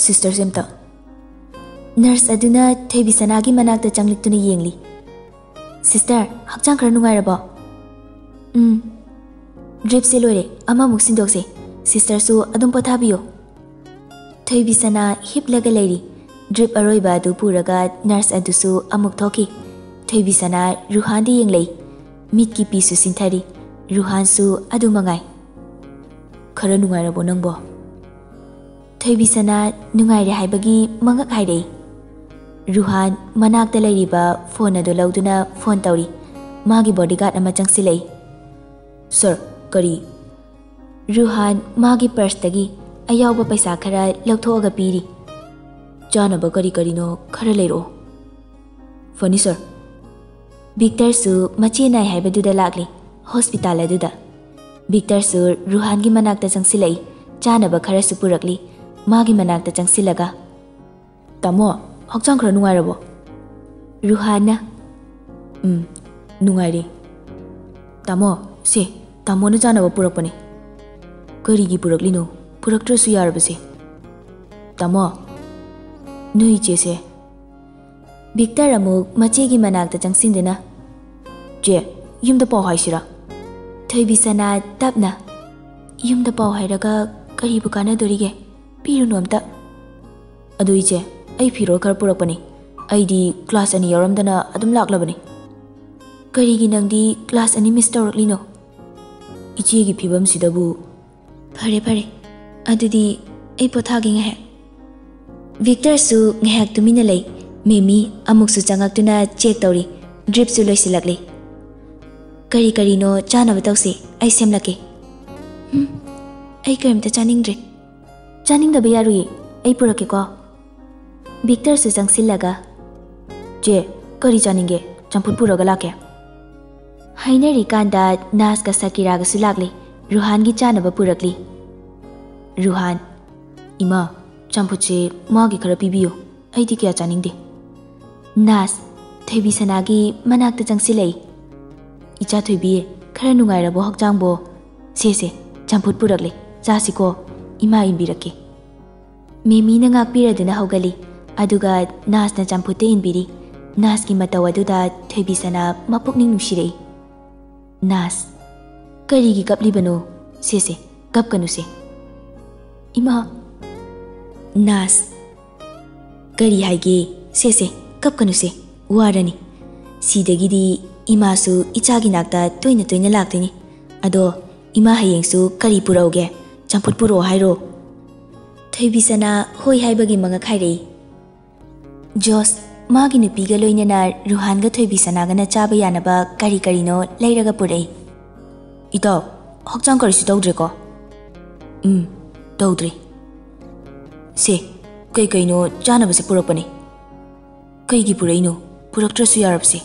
"ꯁꯤꯁꯇꯔꯁꯦ ꯑꯝꯇ꯫" ꯅꯔꯁ ꯑꯗꯨꯅ ꯊꯣꯏꯕꯤꯁꯅꯥꯒꯤ ꯃꯅꯥꯛꯇ ꯆꯪꯂꯛꯇꯨꯅ ꯌꯦꯡꯂꯤ꯫ "ꯁꯤꯁꯇꯔ, ꯍꯛꯆꯥꯡ ꯈꯔ ꯅꯨꯡꯉꯥꯏꯔꯕꯣ?" "ꯎꯝ꯫ ꯗ꯭ꯔꯤꯞꯁꯦ ꯂꯣꯏꯔꯦ, ꯑꯃꯃꯨꯛ ꯁꯤꯟꯗꯣꯛꯁꯦ꯫ ꯁꯤꯁꯇꯔꯁꯨ ꯑꯗꯨꯝ ꯄꯣꯊꯥꯕꯤꯌꯣ꯫" ꯊꯣꯏꯕꯤꯁꯅꯥ ꯍꯤꯞꯂꯒ ꯂꯩꯔꯤ꯫ ꯗ꯭ꯔꯤꯞ ꯑꯔꯣꯏꯕ ꯑꯗꯨ ꯄꯨꯔꯒ ꯅꯔꯁ ꯑꯗꯨꯁꯨ ꯑꯃꯨꯛ ꯊꯣꯛꯈꯤ꯫ ꯊꯣꯏꯕꯤꯁꯅꯥ ꯔꯨꯍꯥꯟꯗ ꯌꯦꯡꯂꯛꯏ꯫ ꯃꯤꯠꯀꯤ ꯄꯤꯁꯨ ꯁꯤꯟꯊꯔꯤ꯫ ꯔꯨꯍꯥꯟꯁꯨ ꯑꯗꯨ ꯃꯉꯥꯏ꯫ "ꯈꯔ ꯅꯨꯡꯉꯥꯏꯔꯕꯣ ꯅꯪꯕꯣ?" ꯊꯣꯏꯕꯤꯁꯅꯥ ꯅꯨꯡꯉꯥꯏꯔꯦ ꯍꯥꯏꯕꯒꯤ ꯃꯉꯛ ꯍꯥꯏꯔꯛꯏ꯫ ꯔꯨꯍꯥꯟ ꯃꯅꯥꯛꯇ ꯂꯩꯔꯤꯕ ꯐꯣꯟ ꯑꯗꯨ ꯂꯧꯗꯨꯅ ꯐꯣꯟ ꯇꯧꯔꯤ꯫ ꯃꯥꯒꯤ ꯕꯣꯗꯤꯒꯥꯔꯗ ꯑꯃ ꯆꯪꯁꯤꯜꯂꯛꯏ꯫ "ꯁꯔ, ꯀꯔꯤ?" ꯔꯨꯍꯥꯟ ꯃꯥꯒꯤ ꯄꯔꯁꯇꯒꯤ ꯑꯌꯥꯎꯕ ꯄꯩꯁꯥ ꯈꯔ ꯂꯧꯊꯣꯛꯑꯒ ꯄꯤꯔꯤ꯫ "ꯆꯥꯅꯕ ꯀꯔꯤ ꯀꯔꯤꯅꯣ ꯈꯔ ꯂꯩꯔꯛꯑꯣ꯫" "ꯐꯅꯤ ꯁꯔ꯫" ꯚꯤꯛꯇꯔꯁꯨ ꯃꯆꯦ ꯅꯥꯏ ꯍꯥꯏꯕꯗꯨꯗ ꯂꯥꯛꯂꯤ, ꯍꯣꯁꯄꯤꯇꯥꯜ ꯑꯗꯨꯗ꯫ ꯚꯤꯛꯇꯔꯁꯨ ꯔꯨꯍꯥꯟꯒꯤ ꯃꯅꯥꯛꯇ ꯆꯪꯁꯤꯜꯂꯛꯏ, ꯆꯥꯅꯕ ꯈꯔꯁꯨ ꯄꯨꯔꯛꯂꯤ꯫ ꯃꯥꯒꯤ ꯃꯅꯥꯛꯇ ꯆꯪꯁꯤꯜꯂꯒ, "ꯇꯥꯃꯣ, ꯍꯛꯆꯥꯡ ꯈꯔ ꯅꯨꯡꯉꯥꯏꯔꯕꯣ?" ꯔꯨꯍꯥꯟꯅ, "ꯎꯝ, ꯅꯨꯡꯉꯥꯏꯔꯦ꯫ ꯇꯥꯃꯣ, ꯁꯦ, ꯇꯥꯃꯣꯅ ꯆꯥꯅꯕ ꯄꯨꯔꯛꯄꯅꯦ꯫ ꯀꯔꯤꯒꯤ ꯄꯨꯔꯛꯂꯤꯅꯣ? ꯄꯨꯔꯛꯇ꯭ꯔꯁꯨ ꯌꯥꯔꯕꯁꯦ꯫ ꯇꯥꯃꯣ, ꯅꯣꯏ ꯏꯆꯦꯁꯦ꯫ ꯕꯤꯛꯇꯔ ꯑꯃꯨꯛ ꯃꯆꯦꯒꯤ ꯃꯅꯥꯛꯇ ꯆꯪꯁꯤꯟꯗꯨꯅ, "ꯆꯦ, ꯌꯨꯝꯗ ꯄꯥꯎ ꯍꯥꯏꯁꯤꯔꯥ?" ꯊꯣꯏꯕꯤꯁꯅꯥ ꯇꯞꯅ, "ꯌꯨꯝꯗ ꯄꯥꯎ ꯍꯥꯏꯔꯒ ꯀꯔꯤꯕꯨ ꯀꯥꯟꯅꯗꯣꯔꯤꯒꯦ? ꯄꯤꯔꯨꯅꯨ ꯑꯝꯇ꯫" "ꯑꯗꯨ ꯏꯆꯦ, ꯑꯩ ꯐꯤꯔꯣꯜ ꯈꯔ ꯄꯨꯔꯛꯄꯅꯤ꯫ ꯑꯩꯗꯤ ꯀ꯭ꯂꯥꯁ ꯑꯅꯤ ꯌꯥꯎꯔꯝꯗꯅ ꯑꯗꯨꯝ ꯂꯥꯛꯂꯕꯅꯤ꯫" "ꯀꯔꯤꯒꯤ ꯅꯪꯗꯤ ꯀ꯭ꯂꯥꯁ ꯑꯅꯤ ꯃꯤꯁ ꯇꯧꯔꯛꯂꯤꯅꯣ? ꯏꯆꯦꯒꯤ ꯐꯤꯕꯝꯁꯤꯗꯕꯨ꯫" "ꯐꯔꯦ, ꯐꯔꯦ꯫ ꯑꯗꯨꯗꯤ ꯑꯩ ꯄꯣꯊꯥꯒꯦ ꯉꯥꯏꯍꯥꯛ꯫" ꯕꯤꯛꯇꯔꯁꯨ ꯉꯥꯏꯍꯥꯛ ꯇꯨꯃꯤꯟꯅ ꯂꯩ꯫ ꯃꯦꯃꯤ ꯑꯃꯨꯛꯁꯨ ꯆꯪꯉꯛꯇꯨꯅ ꯆꯦꯛ ꯇꯧꯔꯤ꯫ ꯗ꯭ꯔꯤꯞꯁꯨ ꯂꯣꯏꯁꯤꯜꯂꯛꯂꯤ꯫ "ꯀꯔꯤ ꯀꯔꯤꯅꯣ ꯆꯥꯅꯕ ꯇꯧꯁꯤ, ꯑꯩ ꯁꯦꯝꯂꯛꯀꯦ꯫" "ꯍꯨꯝ, ꯑꯩ ꯀꯔꯤꯝꯇ ꯆꯥꯅꯤꯡꯗ꯭ꯔꯦ꯫" "ꯆꯥꯅꯤꯡꯗꯕ ꯌꯥꯔꯨꯏ, ꯑꯩ ꯄꯨꯔꯛꯀꯦꯀꯣ꯫" ꯕꯤꯛꯇꯔꯁꯨ ꯆꯪꯁꯤꯜꯂꯒ, "ꯆꯦ, ꯀꯔꯤ ꯆꯥꯅꯤꯡꯒꯦ? ꯆꯝꯐꯨꯠ ꯄꯨꯔꯒ ꯂꯥꯛꯀꯦ꯫" ꯍꯥꯏꯅꯔꯤꯀꯥꯟꯗ ꯅꯥꯁꯀ ꯁꯀꯤꯔꯥꯒꯁꯨ ꯂꯥꯛꯂꯦ꯫ ꯔꯨꯍꯥꯟꯒꯤ ꯆꯥꯅꯕ ꯄꯨꯔꯛꯂꯤ꯫ ꯔꯨꯍꯥꯟ, "ꯏꯃꯥ, ꯆꯝꯐꯨꯠꯁꯦ ꯃꯥꯒꯤ ꯈꯔ ꯄꯤꯕꯤꯌꯨ, ꯑꯩꯗꯤ ꯀꯌꯥ ꯆꯥꯅꯤꯡꯗꯦ꯫" ꯅꯥꯁ, ꯊꯣꯏꯕꯤ ꯁꯅꯥꯒꯤ ꯃꯅꯥꯛꯇ ꯆꯪꯁꯤꯜꯂꯛꯏ꯫ "ꯏꯆꯥ ꯊꯣꯏꯕꯤ, ꯈꯔ ꯅꯨꯡꯉꯥꯏꯔꯕꯣ ꯍꯛꯆꯥꯡꯕꯣ? ꯁꯦ, ꯁꯦ, ꯆꯝꯐꯨꯠ ꯄꯨꯔꯛꯂꯦ, ꯆꯥꯁꯤꯀꯣ, ꯏꯃꯥ ꯏꯟꯕꯤꯔꯛꯀꯦ꯫" ꯃꯦꯃꯤꯅ ꯉꯥꯛꯄꯤꯔꯗꯨꯅ ꯍꯧꯒꯠꯂꯤ, ꯑꯗꯨꯒ ꯅꯥꯁꯅ ꯆꯝꯐꯨꯠꯇ ꯏꯟꯕꯤꯔꯤ꯫ ꯅꯥꯁꯀꯤ ꯃꯇꯧ ꯑꯗꯨꯗ ꯊꯣꯏꯕꯤ ꯁꯅꯥ ꯃꯄꯨꯛꯅꯤꯡ ꯅꯨꯡꯁꯤꯔꯛꯏ꯫ "ꯅꯥꯁ, ꯀꯔꯤꯒꯤ ꯀꯞꯂꯤꯕꯅꯣ? ꯁꯦ, ꯁꯦ, ꯀꯞꯀꯅꯨꯁꯦ꯫" "ꯏꯃꯥ꯫" "ꯅꯥꯁ, ꯀꯔꯤ ꯍꯥꯏꯒꯦ? ꯁꯦ, ꯁꯦ, ꯀꯞꯀꯅꯨꯁꯦ, ꯋꯥꯔꯅꯤ꯫ ꯁꯤꯗꯒꯤꯗꯤ ꯏꯃꯥꯁꯨ ꯏꯆꯥꯒꯤ ꯅꯥꯛꯇ ꯇꯣꯏꯅ ꯇꯣꯏꯅ ꯂꯥꯛꯇꯣꯏꯅꯤ꯫ ꯑꯗꯣ ꯏꯃꯥ ꯍꯌꯦꯡꯁꯨ ꯀꯔꯤ ꯄꯨꯔꯛꯎꯒꯦ? ꯆꯝꯐꯨꯠ ꯄꯨꯔꯛꯑꯣ ꯍꯥꯏꯔꯣ?" ꯊꯣꯏꯕꯤ ꯁꯅꯥ ꯍꯣꯏ ꯍꯥꯏꯕꯒꯤ ꯃꯉꯛ ꯍꯥꯏꯔꯛꯏ꯫ ꯖꯣꯁ, ꯃꯥꯒꯤ ꯅꯨꯄꯤꯒ ꯂꯣꯏꯅꯅ ꯔꯨꯍꯥꯟꯒ ꯊꯣꯏꯕꯤ ꯁꯅꯥꯒꯅ ꯆꯥꯕ ꯌꯥꯅꯕ ꯀꯔꯤ ꯀꯔꯤꯅꯣ ꯂꯩꯔꯒ ꯄꯨꯔꯛꯏ꯫ "ꯏꯇꯥꯎ, ꯍꯛꯆꯥꯡ ꯀꯔꯤꯁꯨ ꯇꯧꯗ꯭ꯔꯦꯀꯣ?" "ꯎꯝ, ꯇꯧꯗ꯭ꯔꯦ꯫ ꯁꯦ, ꯀꯩ ꯀꯩꯅꯣ ꯆꯥꯅꯕꯁꯦ ꯄꯨꯔꯛꯄꯅꯦ꯫" "ꯀꯩꯒꯤ ꯄꯨꯔꯛꯏꯅꯣ? ꯄꯨꯔꯛꯇ꯭ꯔꯁꯨ ꯌꯥꯔꯕꯁꯦ꯫"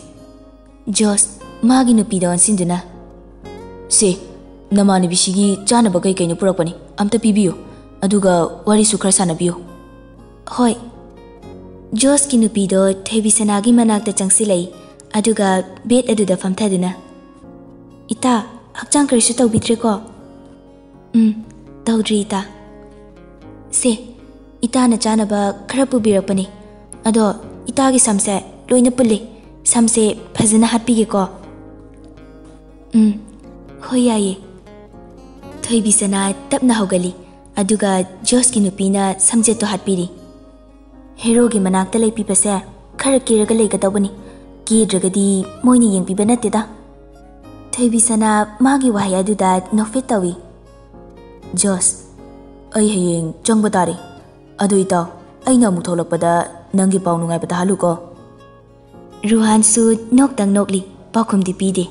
ꯖꯣꯁ, ꯃꯥꯒꯤ ꯅꯨꯄꯤꯗ ꯑꯣꯟꯁꯤꯟꯗꯨꯅ, "ꯁꯦ, ꯅꯃꯥꯟꯅꯕꯤꯁꯤꯒꯤ ꯆꯥꯅꯕ ꯀꯩ ꯀꯩꯅꯣ ꯄꯨꯔꯛꯄꯅꯤ, ꯑꯝꯇ ꯄꯤꯕꯤꯌꯨ, ꯑꯗꯨꯒ ꯋꯥꯔꯤꯁꯨ ꯈꯔ ꯁꯥꯟꯅꯕꯤꯌꯨ꯫" "ꯍꯣꯏ꯫" ꯖꯣꯁꯀꯤ ꯅꯨꯄꯤꯗꯣ ꯊꯣꯏꯕꯤ ꯁꯅꯥꯒꯤ ꯃꯅꯥꯛꯇ ꯆꯪꯁꯤꯜꯂꯛꯏ, ꯑꯗꯨꯒ ꯕꯦꯗ ꯑꯗꯨꯗ ꯐꯝꯊꯗꯨꯅ, "ꯏꯇꯥ, ꯍꯛꯆꯥꯡ ꯀꯔꯤꯁꯨ ꯇꯧꯕꯤꯗ꯭ꯔꯦꯀꯣ? ꯎꯝ, ꯇꯧꯗ꯭ꯔꯤ, ꯏꯇꯥ꯫ ꯁꯦ, ꯏꯇꯥꯅ ꯆꯥꯅꯕ ꯈꯔ ꯄꯨꯕꯤꯔꯛꯄꯅꯤ꯫ ꯑꯗꯣ ꯏꯇꯥꯒꯤ ꯁꯝꯁꯦ ꯂꯣꯏꯅ ꯄꯨꯜꯂꯤ꯫ ꯁꯝꯁꯦ ꯐꯖꯅ ꯍꯥꯠꯄꯤꯒꯦꯀꯣ꯫ ꯎꯝ, ꯍꯣꯏ, ꯌꯥꯏꯌꯦ꯫ ꯊꯣꯏꯕꯤꯁꯅꯥ ꯇꯞꯅ ꯍꯧꯒꯠꯂꯤ, ꯑꯗꯨꯒ ꯖꯣꯁꯀꯤ ꯅꯨꯄꯤꯅ ꯁꯝꯖꯦꯠꯇꯣ ꯍꯥꯠꯄꯤꯔꯤ꯫ ꯍꯦꯔꯣꯒꯤ ꯃꯅꯥꯛꯇ ꯂꯩꯕꯤꯕꯁꯦ ꯈꯔ ꯀꯦꯔꯒ ꯂꯩꯒꯗꯧꯕꯅꯤ꯫ ꯀꯦꯗ꯭ꯔꯒꯗꯤ ꯃꯣꯏꯅ ꯌꯦꯡꯕꯤꯕ ꯅꯠꯇꯦꯗ꯫ ꯊꯣꯏꯕꯤꯁꯅꯥ ꯃꯥꯒꯤ ꯋꯥꯍꯩ ꯑꯗꯨꯗ ꯅꯣꯛꯐꯦꯠ ꯇꯧꯏ꯫ ꯖꯣꯁ, ꯑꯩ ꯍꯌꯦꯡ ꯆꯪꯕ ꯇꯥꯔꯦ꯫ ꯑꯗꯨ ꯏꯇꯥꯎ, ꯑꯩꯅ ꯑꯃꯨꯛ ꯊꯣꯛꯂꯛꯄꯗ ꯅꯪꯒꯤ ꯄꯥꯎ ꯅꯨꯡꯉꯥꯏꯕ ꯇꯥꯍꯜꯂꯨꯀꯣ꯫ ꯔꯨꯍꯥꯟꯁꯨ ꯅꯣꯛꯇꯪ ꯅꯣꯛꯂꯤ, ꯄꯥꯎꯈꯨꯝꯗꯤ ꯄꯤꯗꯦ꯫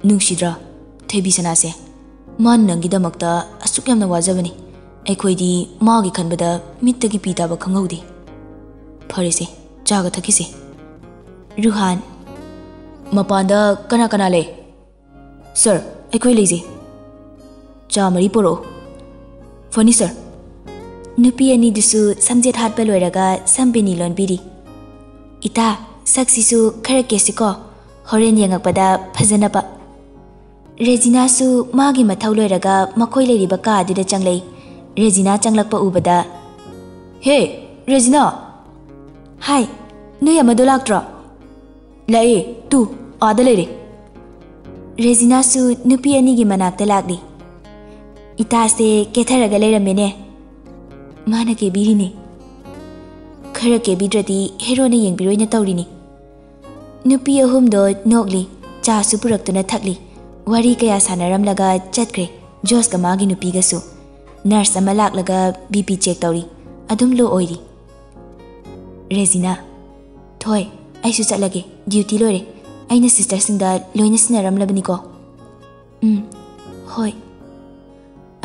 ꯅꯨꯡꯁꯤꯗ꯭ꯔꯥ, ꯊꯣꯏꯕꯤꯁꯅꯥꯁꯦ? ꯃꯥꯅ ꯅꯪꯒꯤꯗꯃꯛꯇ ꯑꯁꯨꯛ ꯌꯥꯝꯅ ꯋꯥꯖꯕꯅꯤ꯫ ꯑꯩꯈꯣꯏꯗꯤ ꯃꯥꯒꯤ ꯈꯟꯕꯗ ꯃꯤꯠꯇꯒꯤ ꯄꯤ ꯇꯥꯕ ꯈꯪꯍꯧꯗꯦ꯫ ꯐꯔꯦꯁꯦ, ꯆꯥꯒ ꯊꯛꯈꯤꯁꯦ꯫ ꯔꯨꯍꯥꯟ, ꯃꯄꯥꯟꯗ ꯀꯅꯥ ꯀꯅꯥ ꯂꯩ? ꯁꯔ, ꯑꯩꯈꯣꯏ ꯂꯩꯖꯩ꯫ ꯆꯥ ꯃꯔꯤ ꯄꯨꯔꯛꯎ꯫ ꯐꯅꯤ, ꯁꯔ꯫ ꯅꯨꯄꯤ ꯑꯅꯤꯗꯨꯁꯨ ꯁꯝꯖꯦꯠ ꯍꯥꯠꯄ ꯂꯣꯏꯔꯒ ꯁꯝ ꯕꯤꯅꯤ ꯂꯣꯟꯕꯤꯔꯤ꯫ ꯏꯇꯥ, ꯁꯛꯁꯤꯁꯨ ꯈꯔ ꯀꯦꯁꯤꯀꯣ, ꯍꯣꯔꯦꯟ ꯌꯦꯡꯉꯛꯄꯗ ꯐꯖꯅꯕ꯫ ꯔꯦꯖꯤꯅꯥꯁꯨ ꯃꯥꯒꯤ ꯃꯊꯧ ꯂꯣꯏꯔꯒ ꯃꯈꯣꯏ ꯂꯩꯔꯤꯕ ꯀꯥ ꯑꯗꯨꯗ ꯆꯪꯂꯛꯏ꯫ ꯔꯦꯖꯤꯅꯥ ꯆꯪꯂꯛꯄ ꯎꯕꯗ, "ꯍꯦ, ꯔꯦꯖꯤꯅꯥ!" "ꯍꯥꯏ, ꯅꯣꯏ ꯑꯃꯗꯣ ꯂꯥꯛꯇ꯭ꯔꯣ?" "ꯂꯥꯛꯑꯦ, ꯇꯨ, ꯑꯥꯗ ꯂꯩꯔꯦ꯫" ꯔꯦꯖꯤꯅꯥꯁꯨ ꯅꯨꯄꯤ ꯑꯅꯤꯒꯤ ꯃꯅꯥꯛꯇ ꯂꯥꯛꯂꯤ꯫ "ꯏꯇꯥꯁꯦ ꯀꯦꯊꯔꯒ ꯂꯩꯔꯝꯃꯦꯅꯦ꯫" "ꯃꯥꯅ ꯀꯦꯕꯤꯔꯤꯅꯦ꯫ ꯈꯔ ꯀꯦꯕꯤꯗ꯭ꯔꯗꯤ ꯍꯦꯔꯣꯅ ꯌꯦꯡꯕꯤꯔꯣꯏꯅ ꯇꯧꯔꯤꯅꯤ꯫" ꯅꯨꯄꯤ ꯑꯍꯨꯝꯗꯣ ꯅꯣꯛꯂꯤ, ꯆꯥꯁꯨ ꯄꯨꯔꯛꯇꯨꯅ ꯊꯛꯂꯤ꯫ ꯋꯥꯔꯤ ꯀꯌꯥ ꯁꯥꯟꯅꯔꯝꯂꯒ ꯆꯠꯈ꯭ꯔꯦ ꯖꯣꯁꯀ ꯃꯥꯒꯤ ꯅꯨꯄꯤꯒꯁꯨ꯫ ꯅꯔꯁ ꯑꯃ ꯂꯥꯛꯂꯒ ꯕꯤ ꯄꯤ ꯆꯦꯛ ꯇꯧꯔꯤ꯫ ꯑꯗꯨꯝ ꯂꯣ ꯑꯣꯏꯔꯤ꯫ ꯔꯦꯖꯤꯅꯥ, "ꯊꯣꯏ, ꯑꯩꯁꯨ ꯆꯠꯂꯒꯦ꯫ ꯗ꯭ꯌꯨꯇꯤ ꯂꯣꯏꯔꯦ꯫ ꯑꯩꯅ ꯁꯤꯁꯇꯔꯁꯤꯡꯗ ꯂꯣꯏꯅ ꯁꯤꯟꯅꯔꯝꯂꯕꯅꯤꯀꯣ꯫" "ꯎꯝ, ꯍꯣꯏ꯫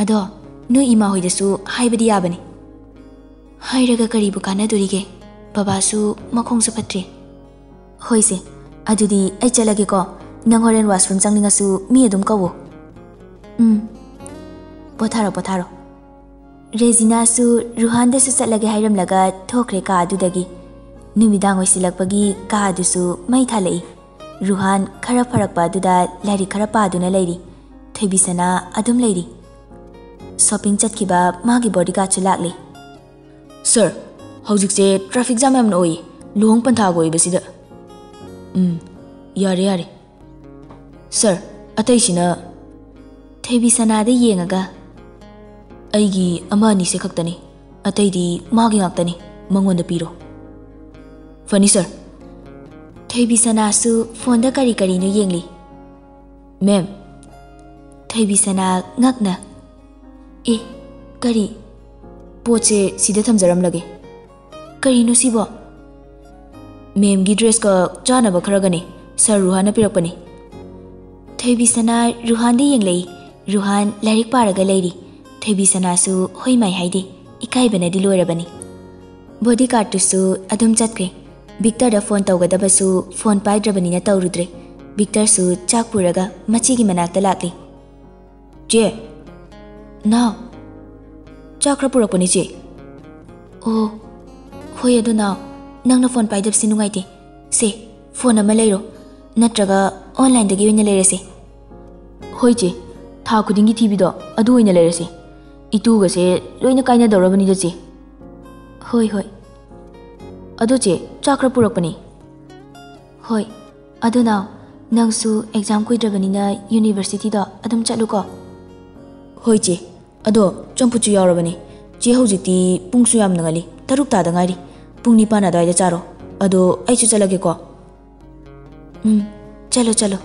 ꯑꯗꯣ ꯅꯣꯏ ꯏꯃꯥ ꯍꯣꯏꯗꯁꯨ ꯍꯥꯏꯕꯗꯤ ꯌꯥꯕꯅꯤ꯫" "ꯍꯥꯏꯔꯒ ꯀꯔꯤꯕꯨ ꯀꯥꯟꯅꯗꯣꯔꯤꯒꯦ? ꯕꯕꯥꯁꯨ ꯃꯈꯣꯡꯁꯨ ꯐꯠꯇ꯭ꯔꯤ꯫" "ꯍꯣꯏꯁꯦ, ꯑꯗꯨꯗꯤ ꯑꯩ ꯆꯠꯂꯒꯦꯀꯣ꯫ ꯅꯪ ꯍꯣꯔꯦꯟ ꯋꯥꯁꯔꯨꯝ ꯆꯪꯅꯤꯡꯉꯁꯨ ꯃꯤ ꯑꯗꯨꯝ ꯀꯧꯋꯣ꯫" "ꯎꯝ, ꯄꯣꯊꯥꯔꯣ, ꯄꯣꯊꯥꯔꯣ꯫" ꯔꯦꯖꯤꯅꯥꯁꯨ ꯔꯨꯍꯥꯟꯗꯁꯨ ꯆꯠꯂꯒꯦ ꯍꯥꯏꯔꯝꯂꯒ ꯊꯣꯛꯈ꯭ꯔꯦ ꯀꯥ ꯑꯗꯨꯗꯒꯤ꯫ ꯅꯨꯃꯤꯗꯥꯡ ꯑꯣꯏꯁꯤꯜꯂꯛꯄꯒꯤ ꯀꯥ ꯑꯗꯨꯁꯨ ꯃꯩ ꯊꯥꯜꯂꯛꯏ꯫ ꯔꯨꯍꯥꯟ ꯈꯔ ꯐꯔꯛꯄ ꯑꯗꯨꯗ ꯂꯥꯏꯔꯤꯛ ꯈꯔ ꯄꯥꯗꯨꯅ ꯂꯩꯔꯤ꯫ ꯊꯣꯏꯕꯤꯁꯅꯥ ꯑꯗꯨꯝ ꯂꯩꯔꯤ꯫ ꯁꯣꯄꯤꯡ ꯆꯠꯈꯤꯕ ꯃꯥꯒꯤ ꯕꯣꯗꯤꯒꯥꯔꯗꯁꯨ ꯂꯥꯛꯂꯤ꯫ "ꯁꯥꯔ, ꯍꯧꯖꯤꯛꯁꯦ ꯇ꯭ꯔꯥꯐꯤꯛ ꯖꯥꯝ ꯌꯥꯝꯅ ꯑꯣꯏꯌꯦ, ꯂꯨꯍꯣꯡ ꯄꯟꯊꯥꯒ ꯑꯣꯏꯕꯁꯤꯗ꯫" "ꯎꯝ, ꯌꯥꯔꯦ, ꯌꯥꯔꯦ꯫ ꯁꯥꯔ, ꯑꯇꯩꯁꯤꯅ?" ꯊꯣꯏꯕꯤꯁꯅꯥꯗ ꯌꯦꯡꯉꯒ, "ꯑꯩꯒꯤ ꯑꯃ ꯑꯅꯤꯁꯦ ꯈꯛꯇꯅꯤ, ꯑꯇꯩꯗꯤ ꯃꯥꯒꯤ ꯉꯥꯛꯇꯅꯤ, ꯃꯉꯣꯟꯗ ꯄꯤꯔꯣ꯫" "ꯐꯅꯤ, ꯁꯥꯔ꯫" ꯊꯣꯏꯕꯤꯁꯅꯥꯁꯨ ꯐꯣꯟꯗ ꯀꯔꯤ ꯀꯔꯤꯅꯣ ꯌꯦꯡꯂꯤ꯫ "ꯃꯦꯝ꯫" ꯊꯣꯏꯕꯤꯁꯅꯥ ꯉꯛꯅ, "ꯑꯦ, ꯀꯔꯤ?" "ꯄꯣꯠꯁꯦ ꯁꯤꯗ ꯊꯝꯖꯔꯝꯂꯒꯦ꯫" "ꯀꯔꯤꯅꯣ ꯁꯤꯕꯣ?" "ꯃꯦꯝꯒꯤ ꯗ꯭ꯔꯦꯁꯀ ꯆꯥꯅꯕ ꯈꯔꯒꯅꯤ, ꯁꯥꯔ ꯔꯨꯍꯥꯟꯅ ꯄꯤꯔꯛꯄꯅꯤ꯫" ꯊꯣꯏꯕꯤꯁꯅꯥ ꯔꯨꯍꯥꯟꯗ ꯌꯦꯡꯂꯛꯏ꯫ ꯔꯨꯍꯥꯟ ꯂꯥꯏꯔꯤꯛ ꯄꯥꯔꯒ ꯂꯩꯔꯤ꯫ ꯊꯣꯏꯕꯤꯁꯅꯥꯁꯨ ꯍꯣꯏ ꯃꯥꯏ ꯍꯥꯏꯗꯦ, ꯏꯀꯥꯏꯕꯅꯗꯤ ꯂꯣꯏꯔꯕꯅꯤ꯫ ꯕꯣꯗꯤꯒꯥꯔꯗꯇꯨꯁꯨ ꯑꯗꯨꯝ ꯆꯠꯈ꯭ꯔꯦ꯫ ꯚꯤꯛꯇꯔꯗ ꯐꯣꯟ ꯇꯧꯒꯗꯕꯁꯨ ꯐꯣꯟ ꯄꯥꯏꯗ꯭ꯔꯕꯅꯤꯅ ꯇꯧꯔꯨꯗ꯭ꯔꯦ꯫ ꯚꯤꯛꯇꯔꯁꯨ ꯆꯥꯛ ꯄꯨꯔꯒ ꯃꯆꯦꯒꯤ ꯃꯅꯥꯛꯇ ꯂꯥꯛꯂꯤ꯫ "ꯆꯦ!" "ꯅꯥꯎ?" "ꯆꯥꯛ ꯈꯔ ꯄꯨꯔꯛꯄꯅꯤ, ꯆꯦ꯫" "ꯑꯣ, ꯍꯣꯏ, ꯑꯗꯨ ꯅꯥꯎ, ꯅꯪꯅ ꯐꯣꯟ ꯄꯥꯏꯗꯕꯁꯤ ꯅꯨꯡꯉꯥꯏꯇꯦ꯫ ꯁꯦ, ꯐꯣꯟ ꯑꯃ ꯂꯩꯔꯣ, ꯅꯠꯇ꯭ꯔꯒ ꯑꯣꯟꯂꯥꯏꯟꯗꯒꯤ ꯑꯣꯏꯅ ꯂꯩꯔꯁꯦ꯫" "ꯍꯣꯏ, ꯆꯦ, ꯊꯥ ꯈꯨꯗꯤꯡꯒꯤ ꯊꯤꯕꯤꯗꯣ ꯑꯗꯨ ꯑꯣꯏꯅ ꯂꯩꯔꯁꯦ꯫ ꯏꯇꯨꯒꯁꯦ ꯂꯣꯏꯅ ꯀꯥꯏꯅꯗꯧꯔꯕꯅꯤꯗ, ꯆꯦ꯫" "ꯍꯣꯏ, ꯍꯣꯏ꯫" "ꯑꯗꯣ, ꯆꯦ, ꯆꯥꯛ ꯈꯔ ꯄꯨꯔꯛꯄꯅꯤ꯫" "ꯍꯣꯏ, ꯑꯗꯨ ꯅꯥꯎ, ꯅꯪꯁꯨ ꯑꯦꯛꯖꯥꯝ ꯀꯨꯏꯗ꯭ꯔꯕꯅꯤꯅ ꯌꯨꯅꯤꯚꯔꯁꯤꯇꯤꯗꯣ ꯑꯗꯨꯝ ꯆꯠꯂꯨꯀꯣ꯫" "ꯍꯣꯏ, ꯆꯦ꯫ ꯑꯗꯣ ꯆꯝꯐꯨꯠꯁꯨ ꯌꯥꯎꯔꯕꯅꯤ꯫ ꯆꯦ, ꯍꯧꯖꯤꯛꯇꯤ ꯄꯨꯡꯁꯨ ꯌꯥꯝꯅ ꯉꯜꯂꯤ, ꯇꯔꯨꯛ ꯇꯥꯗ ꯉꯥꯏꯔꯤ꯫ ꯄꯨꯡ ꯅꯤꯄꯥꯟ ꯑꯗꯨꯋꯥꯏꯗ ꯆꯥꯔꯣ꯫ ꯑꯗꯣ ꯑꯩꯁꯨ ꯆꯠꯂꯒꯦꯀꯣ꯫" "ꯎꯝ, ꯆꯠꯂꯣ, ꯆꯠꯂꯣ꯫"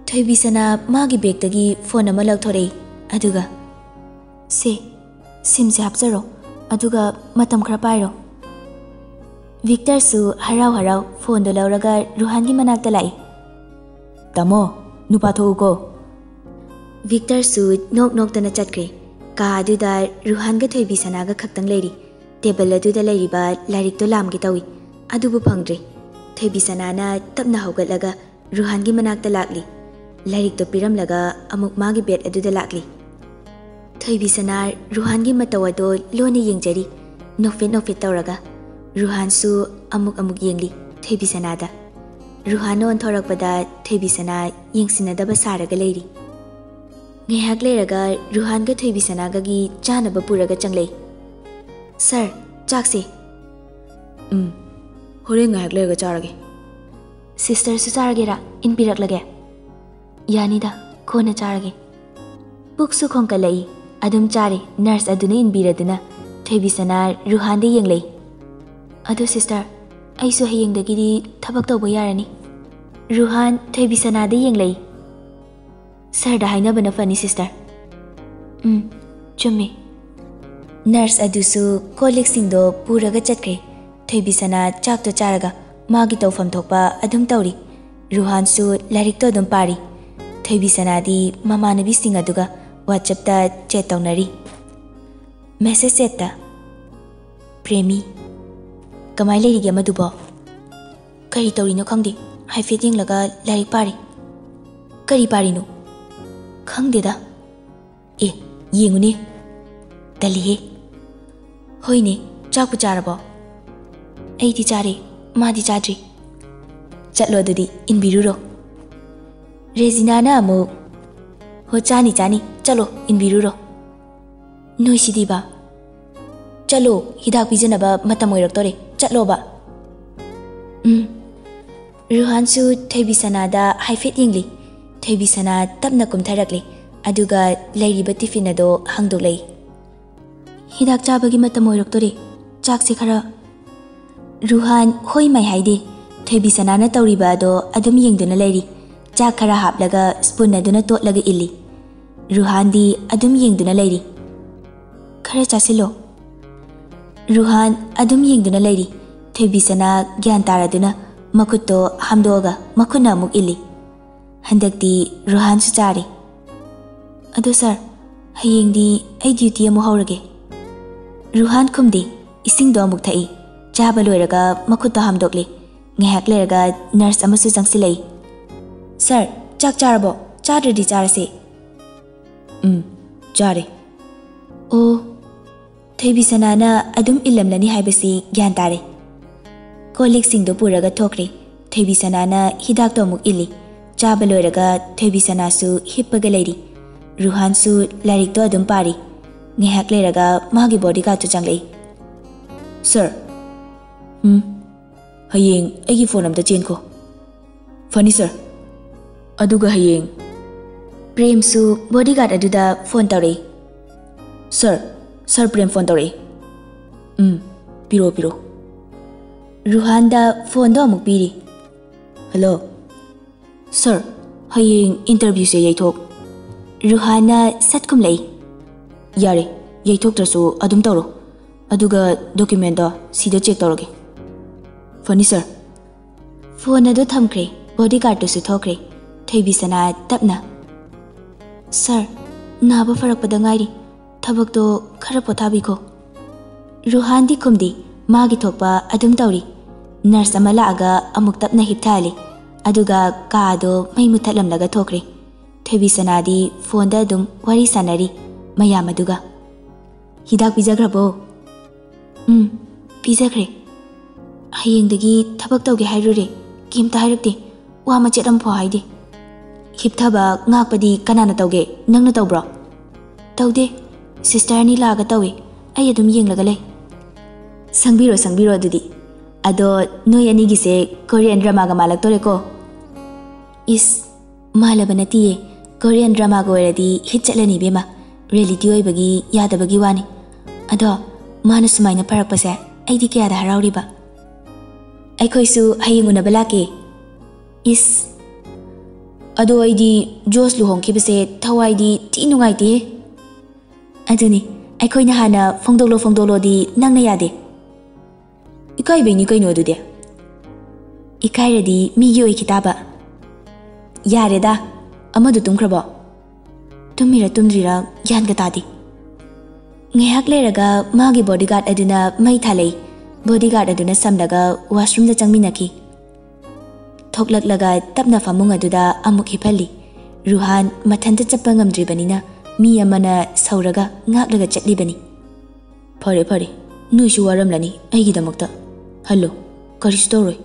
ꯊꯣꯏꯕꯤꯁꯅꯥ ꯃꯥꯒꯤ ꯕꯦꯒꯇꯒꯤ ꯐꯣꯟ ꯑꯃ ꯂꯧꯊꯣꯔꯛꯏ, ꯑꯗꯨꯒ, "ꯁꯦ, ꯁꯤꯝꯁꯦ ꯍꯥꯞꯆꯔꯣ, ꯑꯗꯨꯒ ꯃꯇꯝ ꯈꯔ ꯄꯥꯏꯔꯣ꯫" ꯚꯤꯛꯇꯔꯁꯨ ꯍꯔꯥꯎ ꯍꯔꯥꯎ ꯐꯣꯟꯗꯣ ꯂꯧꯔꯒ ꯔꯨꯍꯥꯟꯒꯤ ꯃꯅꯥꯛꯇ ꯂꯥꯛꯏ꯫ "ꯇꯥꯃꯣ, ꯅꯨꯄꯥ ꯊꯣꯛꯎꯀꯣ꯫" ꯚꯤꯛꯇꯔꯁꯨ ꯅꯣꯛ ꯅꯣꯛꯇꯅ ꯆꯠꯈ꯭ꯔꯦ꯫ ꯀꯥ ꯑꯗꯨꯗ ꯔꯨꯍꯥꯟꯒ ꯊꯣꯏꯕꯤꯁꯅꯥꯒ ꯈꯛꯇꯪ ꯂꯩꯔꯤ꯫ ꯇꯦꯕꯜ ꯑꯗꯨꯗ ꯂꯩꯔꯤꯕ ꯂꯥꯏꯔꯤꯛꯇꯣ ꯂꯥꯝꯒꯦ ꯇꯧꯏ, ꯑꯗꯨꯕꯨ ꯐꯪꯗ꯭ꯔꯦ꯫ ꯊꯣꯏꯕꯤꯁꯅꯥꯅ ꯇꯞꯅ ꯍꯧꯒꯠꯂꯒ ꯔꯨꯍꯥꯟꯒꯤ ꯃꯅꯥꯛꯇ ꯂꯥꯛꯂꯤ꯫ ꯂꯥꯏꯔꯤꯛꯇꯣ ꯄꯤꯔꯝꯂꯒ ꯑꯃꯨꯛ ꯃꯥꯒꯤ ꯕꯦꯗ ꯑꯗꯨꯗ ꯂꯥꯛꯂꯤ꯫ ꯊꯣꯏꯕꯤꯁꯅꯥ ꯔꯨꯍꯥꯟꯒꯤ ꯃꯇꯧ ꯑꯗꯣ ꯂꯣꯟꯅ ꯌꯦꯡꯖꯔꯤ, ꯅꯣꯛꯐꯦꯠ ꯅꯣꯛꯐꯦꯠ ꯇꯧꯔꯒ꯫ ꯔꯨꯍꯥꯟꯁꯨ ꯑꯃꯨꯛ ꯑꯃꯨꯛ ꯌꯦꯡꯂꯤ ꯊꯣꯏꯕꯤꯁꯅꯥꯗ꯫ ꯔꯨꯍꯥꯟꯅ ꯑꯣꯟꯊꯣꯔꯛꯄꯗ ꯊꯣꯏꯕꯤꯁꯅꯥ ꯌꯦꯡꯁꯤꯟꯅꯗꯕ ꯁꯥꯔꯒ ꯂꯩꯔꯤ꯫ ꯉꯥꯏꯍꯥꯛ ꯂꯩꯔꯒ ꯔꯨꯍꯥꯟꯒ ꯊꯣꯏꯕꯤꯁꯅꯥꯒꯒꯤ ꯆꯥꯅꯕ ꯄꯨꯔꯒ ꯆꯪꯂꯛꯏ꯫ "ꯁꯥꯔ, ꯆꯥꯛꯁꯦ?" "ꯎꯝ, ꯍꯣꯔꯦꯟ ꯉꯥꯏꯍꯥꯛ ꯂꯩꯔꯒ ꯆꯥꯔꯒꯦ꯫" "ꯁꯤꯁꯇꯔꯁꯨ ꯆꯥꯔꯒꯦꯔꯥ? ꯏꯟꯕꯤꯔꯛꯂꯒꯦ?" "ꯌꯥꯅꯤꯗ, ꯀꯣꯟꯅ ꯆꯥꯔꯒꯦ꯫" ꯄꯨꯛꯁꯨ ꯈꯣꯡꯀꯠꯂꯛꯏ꯫ ꯑꯗꯨꯝ ꯆꯥꯔꯤ, ꯅꯔꯁ ꯑꯗꯨꯅ ꯏꯟꯕꯤꯔꯗꯨꯅ꯫ ꯊꯣꯏꯕꯤꯁꯅꯥ ꯔꯨꯍꯥꯟꯗ ꯌꯦꯡꯂꯛꯏ꯫ "ꯑꯗꯨ ꯁꯤꯁꯇꯔ, ꯑꯩꯁꯨ ꯍꯌꯦꯡꯗꯒꯤꯗꯤ ꯊꯕꯛ ꯇꯧꯕ ꯌꯥꯔꯅꯤ꯫" ꯔꯨꯍꯥꯟ ꯊꯣꯏꯕꯤꯁꯅꯥꯗ ꯌꯦꯡꯂꯛꯏ꯫ "ꯁꯥꯔꯗ ꯍꯥꯏꯅꯕꯅ ꯐꯅꯤ ꯁꯤꯁꯇꯔ꯫" "ꯎꯝ, ꯆꯨꯝꯃꯤ꯫" ꯅꯔꯁ ꯑꯗꯨꯁꯨ ꯀꯣꯜ ꯂꯤꯛꯁꯤꯡꯗꯣ ꯄꯨꯔꯒ ꯆꯠꯈ꯭ꯔꯦ꯫ ꯊꯣꯏꯕꯤꯁꯅꯥ ꯆꯥꯛꯇꯣ ꯆꯥꯔꯒ ꯃꯥꯒꯤ ꯇꯧꯐꯝ ꯊꯣꯛꯄ ꯑꯗꯨꯝ ꯇꯧꯔꯤ꯫ ꯔꯨꯍꯥꯟꯁꯨ ꯂꯥꯏꯔꯤꯛꯇꯣ ꯑꯗꯨꯝ ꯄꯥꯔꯤ꯫ ꯊꯣꯏꯕꯤꯁꯅꯥꯗꯤ ꯃꯃꯥꯟꯅꯕꯤꯁꯤꯡ ꯑꯗꯨꯒ ꯋꯥꯆꯞꯇ ꯆꯦꯠ ꯇꯧꯅꯔꯤ꯫ ꯃꯦꯁꯦꯖ ꯆꯦꯠꯇ, "ꯄ꯭ꯔꯦꯃꯤ, ꯀꯃꯥꯏ ꯂꯩꯔꯤꯒꯦ ꯑꯃꯗꯨꯕꯣ?" "ꯀꯔꯤ ꯇꯧꯔꯤꯅꯣ ꯈꯪꯗꯦ, ꯍꯥꯏꯐꯦꯠ ꯌꯦꯡꯂꯒ ꯂꯥꯏꯔꯤꯛ ꯄꯥꯔꯤ꯫" "ꯀꯔꯤ ꯄꯥꯔꯤꯅꯣ?" "ꯈꯪꯗꯦꯗ꯫" "ꯑꯦ, ꯌꯦꯡꯉꯨꯅꯦ, ꯇꯜꯂꯤꯍꯦ꯫" "ꯍꯣꯏꯅꯦ, ꯆꯥꯛꯄꯨ ꯆꯥꯔꯕꯣ?" "ꯑꯩꯗꯤ ꯆꯥꯔꯦ, ꯃꯥꯗꯤ ꯆꯥꯗ꯭ꯔꯤ꯫" "ꯆꯠꯂꯣ ꯑꯗꯨꯗꯤ, ꯏꯟꯕꯤꯔꯨꯔꯣ꯫" ꯔꯦꯖꯤꯅꯥꯅ ꯑꯃꯨꯛ, "ꯍꯣ, ꯆꯥꯅꯤ, ꯆꯥꯅꯤ, ꯆꯠꯂꯣ, ꯏꯟꯕꯤꯔꯨꯔꯣ꯫" "ꯅꯣꯏꯁꯤꯗꯤꯕ꯫ ꯆꯠꯂꯣ, ꯍꯤꯗꯥꯛ ꯄꯤꯖꯅꯕ ꯃꯇꯝ ꯑꯣꯏꯔꯛꯇꯣꯔꯦ, ꯆꯠꯂꯣꯕ꯫" "ꯎꯝ꯫" ꯔꯨꯍꯥꯟꯁꯨ ꯊꯣꯏꯕꯤꯁꯅꯥꯗ ꯍꯥꯏꯐꯦꯠ ꯌꯦꯡꯂꯤ꯫ ꯊꯣꯏꯕꯤꯁꯅꯥ ꯇꯞꯅ ꯀꯨꯝꯊꯔꯛꯂꯤ, ꯑꯗꯨꯒ ꯂꯩꯔꯤꯕ ꯇꯤꯐꯤꯟ ꯑꯗꯣ ꯍꯥꯡꯗꯣꯛꯂꯛꯏ꯫ "ꯍꯤꯗꯥꯛ ꯆꯥꯕꯒꯤ ꯃꯇꯝ ꯑꯣꯏꯔꯛꯇꯣꯔꯦ, ꯆꯥꯛꯁꯦ ꯈꯔ꯫" ꯔꯨꯍꯥꯟ ꯍꯣꯏ ꯃꯥꯏ ꯍꯥꯏꯗꯦ꯫ ꯊꯣꯏꯕꯤꯁꯅꯥꯅ ꯇꯧꯔꯤꯕ ꯑꯗꯣ ꯑꯗꯨꯝ ꯌꯦꯡꯗꯨꯅ ꯂꯩꯔꯤ꯫ ꯆꯥꯛ ꯈꯔ ꯍꯥꯞꯂꯒ ꯁ꯭ꯄꯨꯟ ꯑꯗꯨꯅ ꯇꯣꯠꯂꯒ ꯏꯜꯂꯤ꯫ ꯔꯨꯍꯥꯟꯗꯤ ꯑꯗꯨꯝ ꯌꯦꯡꯗꯨꯅ ꯂꯩꯔꯤ꯫ "ꯈꯔ ꯆꯥꯁꯤꯜꯂꯣ꯫" ꯔꯨꯍꯥꯟ ꯑꯗꯨꯝ ꯌꯦꯡꯗꯨꯅ ꯂꯩꯔꯤ꯫ ꯊꯣꯏꯕꯤꯁꯅꯥ ꯒ꯭ꯌꯥꯟ ꯇꯥꯔꯗꯨꯅ ꯃꯈꯨꯠꯇꯣ ꯍꯥꯝꯗꯣꯛꯑꯒ ꯃꯈꯨꯠꯅ ꯑꯃꯨꯛ ꯏꯜꯂꯤ꯫ ꯍꯟꯗꯛꯇꯤ ꯔꯨꯍꯥꯟꯁꯨ ꯆꯥꯔꯦ꯫ "ꯑꯗꯣ ꯁꯥꯔ, ꯍꯌꯦꯡꯗꯤ ꯑꯩ ꯗ꯭ꯌꯨꯇꯤ ꯑꯃꯨꯛ ꯍꯧꯔꯒꯦ꯫" ꯔꯨꯍꯥꯟ ꯈꯨꯝꯗꯦ꯫ ꯏꯁꯤꯡꯗꯣ ꯑꯃꯨꯛ ꯊꯛꯏ꯫ ꯆꯥꯕ ꯂꯣꯏꯔꯒ ꯃꯈꯨꯠꯇꯣ ꯍꯥꯝꯗꯣꯛꯂꯦ꯫ ꯉꯥꯏꯍꯥꯛ ꯂꯩꯔꯒ ꯅꯔꯁ ꯑꯃꯁꯨ ꯆꯪꯁꯤꯜꯂꯛꯏ꯫ "ꯁꯥꯔ, ꯆꯥꯛ ꯆꯥꯔꯕꯣ? ꯆꯥꯗ꯭ꯔꯗꯤ ꯆꯥꯔꯁꯦ꯫" "ꯎꯝ, ꯆꯥꯔꯦ꯫" "ꯑꯣ꯫" ꯊꯣꯏꯕꯤꯁꯅꯥꯅ ꯑꯗꯨꯝ ꯏꯜꯂꯝꯂꯅꯤ ꯍꯥꯏꯕꯁꯤ ꯒ꯭ꯌꯥꯟ ꯇꯥꯔꯦ꯫ ꯀꯣꯜ ꯂꯤꯛꯁꯤꯡꯗꯣ ꯄꯨꯔꯒ ꯊꯣꯛꯈ꯭ꯔꯦ꯫ ꯊꯣꯏꯕꯤ ꯁꯅꯥꯅ ꯍꯤꯗꯥꯛꯇꯣ ꯑꯃꯨꯛ ꯏꯜꯂꯤ꯫ ꯆꯥꯕ ꯂꯣꯏꯔꯒ ꯊꯣꯏꯕꯤ ꯁꯅꯥꯁꯨ ꯍꯤꯞꯄꯒ ꯂꯩꯔꯤ꯫ ꯔꯨꯍꯥꯟꯁꯨ ꯂꯥꯏꯔꯤꯛꯇꯣ ꯑꯗꯨꯝ ꯄꯥꯔꯤ꯫ ꯉꯥꯏꯍꯥꯛ ꯂꯩꯔꯒ ꯃꯥꯒꯤ ꯕꯣꯗꯤꯒꯥꯔꯗꯇꯨ ꯆꯪꯂꯛꯏ꯫ "ꯁꯥꯔ꯫ ꯎꯝ? ꯍꯌꯦꯡ ꯑꯩꯒꯤ ꯐꯣꯟ ꯑꯝꯇ ꯆꯦꯟꯈꯣ꯫" "ꯐꯅꯤ ꯁꯥꯔ꯫ ꯑꯗꯨꯒ ꯍꯌꯦꯡ?" ꯄ꯭ꯔꯦꯝꯁꯨ ꯕꯣꯗꯤꯒꯥꯔꯗ ꯑꯗꯨꯗ ꯐꯣꯟ ꯇꯧꯔꯛꯏ꯫ "ꯁꯥꯔ, ꯁꯥꯔ ꯄ꯭ꯔꯦꯝ ꯐꯣꯟ ꯇꯧꯔꯛꯏ꯫" "ꯎꯝ, ꯄꯤꯔꯛꯑꯣ, ꯄꯤꯔꯛꯑꯣ꯫" ꯔꯨꯍꯥꯟꯗ ꯐꯣꯟꯗꯣ ꯑꯃꯨꯛ ꯄꯤꯔꯤ꯫ "ꯍꯜꯂꯣ꯫" "ꯁꯥꯔ, ꯍꯌꯦꯡ ꯏꯟꯇꯔꯚ꯭ꯌꯨꯁꯦ ꯌꯩꯊꯣꯛ꯫" ꯔꯨꯍꯥꯟꯅ ꯁꯠ ꯈꯨꯝꯂꯛꯏ꯫ "ꯌꯥꯔꯦ, ꯌꯩꯊꯣꯛꯇ꯭ꯔꯁꯨ ꯑꯗꯨꯝ ꯇꯧꯔꯣ꯫ ꯑꯗꯨꯒ ꯗꯣꯀꯨꯃꯦꯟꯗꯣ ꯁꯤꯗ ꯆꯦꯛ ꯇꯧꯔꯒꯦ꯫" "ꯐꯅꯤ ꯁꯥꯔ꯫" ꯐꯣꯟ ꯑꯗꯨ ꯊꯝꯈ꯭ꯔꯦ꯫ ꯕꯣꯗꯤꯒꯥꯔꯗꯇꯨꯁꯨ ꯊꯣꯛꯈ꯭ꯔꯦ꯫ ꯊꯣꯏꯕꯤ ꯁꯅꯥ ꯇꯞꯅ, "ꯁꯥꯔ, ꯅꯥꯕ ꯐꯔꯛꯄꯗ ꯉꯥꯏꯔꯤ꯫ ꯊꯕꯛꯇꯣ ꯈꯔ ꯄꯣꯊꯥꯕꯤꯈꯣ꯫" ꯔꯨꯍꯥꯟꯗꯤ ꯈꯨꯝꯗꯦ꯫ ꯃꯥꯒꯤ ꯊꯣꯛꯄ ꯑꯗꯨꯝ ꯇꯧꯔꯤ꯫ ꯅꯔꯁ ꯑꯃ ꯂꯥꯛꯑꯒ ꯑꯃꯨꯛ ꯇꯞꯅ ꯍꯤꯞꯊꯍꯜꯂꯤ꯫ ꯑꯗꯨꯒ ꯀꯥꯗꯣ ꯃꯩ ꯃꯨꯊꯠꯂꯝꯂꯒ ꯊꯣꯛꯈ꯭ꯔꯦ꯫ ꯊꯣꯏꯕꯤ ꯁꯅꯥꯗꯤ ꯐꯣꯟꯗ ꯑꯗꯨꯝ ꯋꯥꯔꯤ ꯁꯥꯟꯅꯔꯤ ꯃꯌꯥꯝ ꯑꯗꯨꯒ꯫ "ꯍꯤꯗꯥꯛ ꯄꯤꯖꯈ꯭ꯔꯕꯣ?" "ꯎꯝ, ꯄꯤꯖꯈ꯭ꯔꯦ꯫ ꯍꯌꯦꯡꯗꯒꯤ ꯊꯕꯛ ꯇꯧꯒꯦ ꯍꯥꯏꯔꯨꯔꯦ, ꯀꯩꯝꯇ ꯍꯥꯏꯔꯛꯇꯦ꯫ ꯋꯥ ꯃꯆꯦꯠ ꯑꯃꯐꯥꯎ ꯍꯥꯏꯗꯦ꯫" "ꯍꯤꯞꯊꯕ ꯉꯥꯛꯄꯗꯤ ꯀꯅꯥꯅ ꯇꯧꯒꯦ? ꯅꯪꯅ ꯇꯧꯕ꯭ꯔꯣ?" "ꯇꯧꯗꯦ꯫ ꯁꯤꯁꯇꯔ ꯑꯅꯤ ꯂꯥꯛꯑꯒ ꯇꯧꯏ꯫ ꯑꯩ ꯑꯗꯨꯝ ꯌꯦꯡꯂꯒ ꯂꯩ꯫" "ꯁꯪꯕꯤꯔꯣ, ꯁꯪꯕꯤꯔꯣ ꯑꯗꯨꯗꯤ꯫ ꯑꯗꯣ ꯅꯣꯏ ꯑꯅꯤꯒꯤꯁꯦ ꯀꯣꯔꯤꯌꯟ ꯗ꯭ꯔꯃꯥꯒ ꯃꯥꯜꯂꯛꯇꯣꯔꯦꯀꯣ꯫" "ꯏꯁ, ꯃꯥꯜꯂꯕ ꯅꯠꯇꯤꯌꯦ꯫ ꯀꯣꯔꯤꯌꯟ ꯗ꯭ꯔꯃꯥꯒ ꯑꯣꯏꯔꯗꯤ ꯍꯤꯠ ꯆꯠꯂꯅꯤ ꯏꯕꯦꯝꯃ꯫ ꯔꯤꯌꯦꯂꯤꯇꯤ ꯑꯣꯏꯕꯒꯤ ꯌꯥꯗꯕꯒꯤ ꯋꯥꯅꯤ꯫ ꯑꯗꯣ ꯃꯥꯅ ꯁꯨꯃꯥꯏꯅ ꯐꯔꯛꯄꯁꯦ ꯑꯩꯗꯤ ꯀꯌꯥꯗ ꯍꯔꯥꯎꯔꯤꯕ꯫" "ꯑꯩꯈꯣꯏꯁꯨ ꯍꯌꯦꯡ ꯎꯅꯕ ꯂꯥꯛꯀꯦ꯫" "ꯏꯁ, ꯑꯗꯣ ꯑꯩꯗꯤ ꯖꯣꯁ ꯂꯨꯍꯣꯡꯈꯤꯕꯁꯦ ꯊꯋꯥꯏꯗꯤ ꯊꯤ ꯅꯨꯡꯉꯥꯏꯇꯦꯍꯦ꯫" "ꯑꯗꯨꯅꯤ, ꯑꯩꯈꯣꯏꯅ ꯍꯥꯟꯅ ꯐꯣꯡꯗꯣꯛꯂꯣ ꯐꯣꯡꯗꯣꯛꯂꯣꯗꯤ ꯅꯪꯅ ꯌꯥꯗꯦ꯫" "ꯏꯀꯥꯏꯕꯩꯅꯤ ꯀꯩꯅꯣ ꯑꯗꯨꯗꯤ꯫" "ꯏꯀꯥꯏꯔꯗꯤ ꯃꯤꯒꯤ ꯑꯣꯏꯈꯤ ꯇꯥꯕ꯫" "ꯌꯥꯔꯦꯗ, ꯑꯃꯗꯨ ꯇꯨꯝꯈ꯭ꯔꯕꯣ?" "ꯇꯨꯝꯃꯤꯔ ꯇꯨꯝꯗ꯭ꯔꯤꯔ ꯒ꯭ꯌꯥꯟꯒ ꯇꯥꯗꯦ꯫" ꯉꯥꯏꯍꯥꯛ ꯂꯩꯔꯒ ꯃꯥꯒꯤ ꯕꯣꯗꯤꯒꯥꯔꯗ ꯑꯗꯨꯅ ꯃꯩ ꯊꯥꯂꯛꯏ꯫ ꯕꯣꯗꯤꯒꯥꯔꯗ ꯑꯗꯨꯅ ꯁꯝꯂꯒ ꯋꯥꯁꯔꯨꯝꯗ ꯆꯪꯃꯤꯟꯅꯈꯤ꯫ ꯊꯣꯛꯂꯛꯂꯒ ꯇꯞꯅ ꯐꯃꯨꯡ ꯑꯗꯨꯗ ꯑꯃꯨꯛ ꯍꯤꯞꯍꯜꯂꯤ꯫ ꯔꯨꯍꯥꯟ ꯃꯊꯟꯇ ꯆꯠꯄ ꯉꯝꯗ꯭ꯔꯤꯕꯅꯤꯅ ꯃꯤ ꯑꯃꯅ ꯁꯧꯔꯒ ꯉꯥꯛꯂꯒ ꯆꯠꯂꯤꯕꯅꯤ꯫ "ꯐꯔꯦ, ꯐꯔꯦ, ꯅꯣꯏꯁꯨ ꯋꯥꯔꯝꯂꯅꯤ ꯑꯩꯒꯤꯗꯃꯛꯇ꯫ ꯍꯜꯂꯣ, ꯀꯔꯤꯁꯨ ꯇꯧꯔꯣꯏ꯫"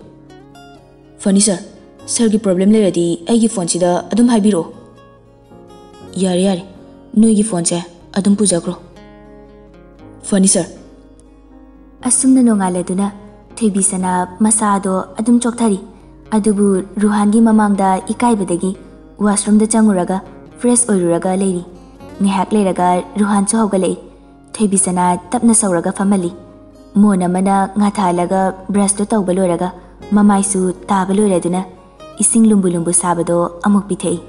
ꯐꯅꯤ ꯁꯥꯔ, ꯁꯥꯔꯒꯤ ꯄ꯭ꯔꯣꯕ꯭ꯂꯦꯝ ꯂꯩꯔꯗꯤ ꯑꯩꯒꯤ ꯐꯣꯟꯁꯤꯗ ꯑꯗꯨꯝ ꯍꯥꯏꯕꯤꯔꯛꯑꯣ꯫ ꯌꯥꯔꯦ ꯌꯥꯔꯦ, ꯅꯣꯏꯒꯤ ꯐꯣꯟꯁꯦ ꯑꯗꯨꯝ ꯄꯨꯖꯈ꯭ꯔꯣ꯫ ꯐꯅꯤ ꯁꯥꯔ꯫ ꯑꯁꯨꯝꯅ ꯅꯣꯡꯉꯥꯜꯂꯗꯨꯅ ꯊꯣꯏꯕꯤꯁꯅꯥ ꯃꯁꯥꯗꯣ ꯑꯗꯨꯝ ꯆꯣꯛꯊꯔꯤ꯫ ꯑꯗꯨꯕꯨ ꯔꯨꯍꯥꯟꯒꯤ ꯃꯃꯥꯡꯗ ꯏꯀꯥꯏꯕꯗꯒꯤ ꯋꯥꯁꯔꯨꯝꯗ ꯆꯪꯉꯨꯔꯒ ꯐ꯭ꯔꯦꯁ ꯑꯣꯏꯔꯨꯔꯒ ꯂꯩꯔꯤ꯫ ꯉꯥꯏꯍꯥꯛ ꯂꯩꯔꯒ ꯔꯨꯍꯥꯟꯁꯨ ꯍꯧꯒꯠꯂꯛꯏ꯫ ꯊꯣꯏꯕꯤꯁꯅꯥ ꯇꯞꯅ ꯁꯧꯔꯒ ꯐꯝꯍꯜꯂꯤ꯫ ꯃꯣꯟ ꯑꯃꯅ ꯉꯥꯊꯥꯍꯜꯂꯒ ꯕ꯭ꯔꯁꯇꯨ ꯇꯧꯕ ꯂꯣꯏꯔꯒ ꯃꯃꯥꯏꯁꯨ ꯇꯥꯕ ꯂꯣꯏꯔꯗꯨꯅ ꯏꯁꯤꯡ ꯂꯨꯝꯕꯨ ꯂꯨꯝꯕꯨ ꯁꯥꯕꯗꯣ ꯑꯃꯨꯛ ꯄꯤꯊꯛꯏ꯫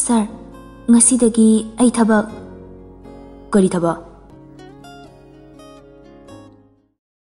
"ꯁꯥꯔ, ꯉꯁꯤꯗꯒꯤ ꯑꯩ ꯊꯕꯛ..." "ꯀꯔꯤ ꯊꯕꯛ?"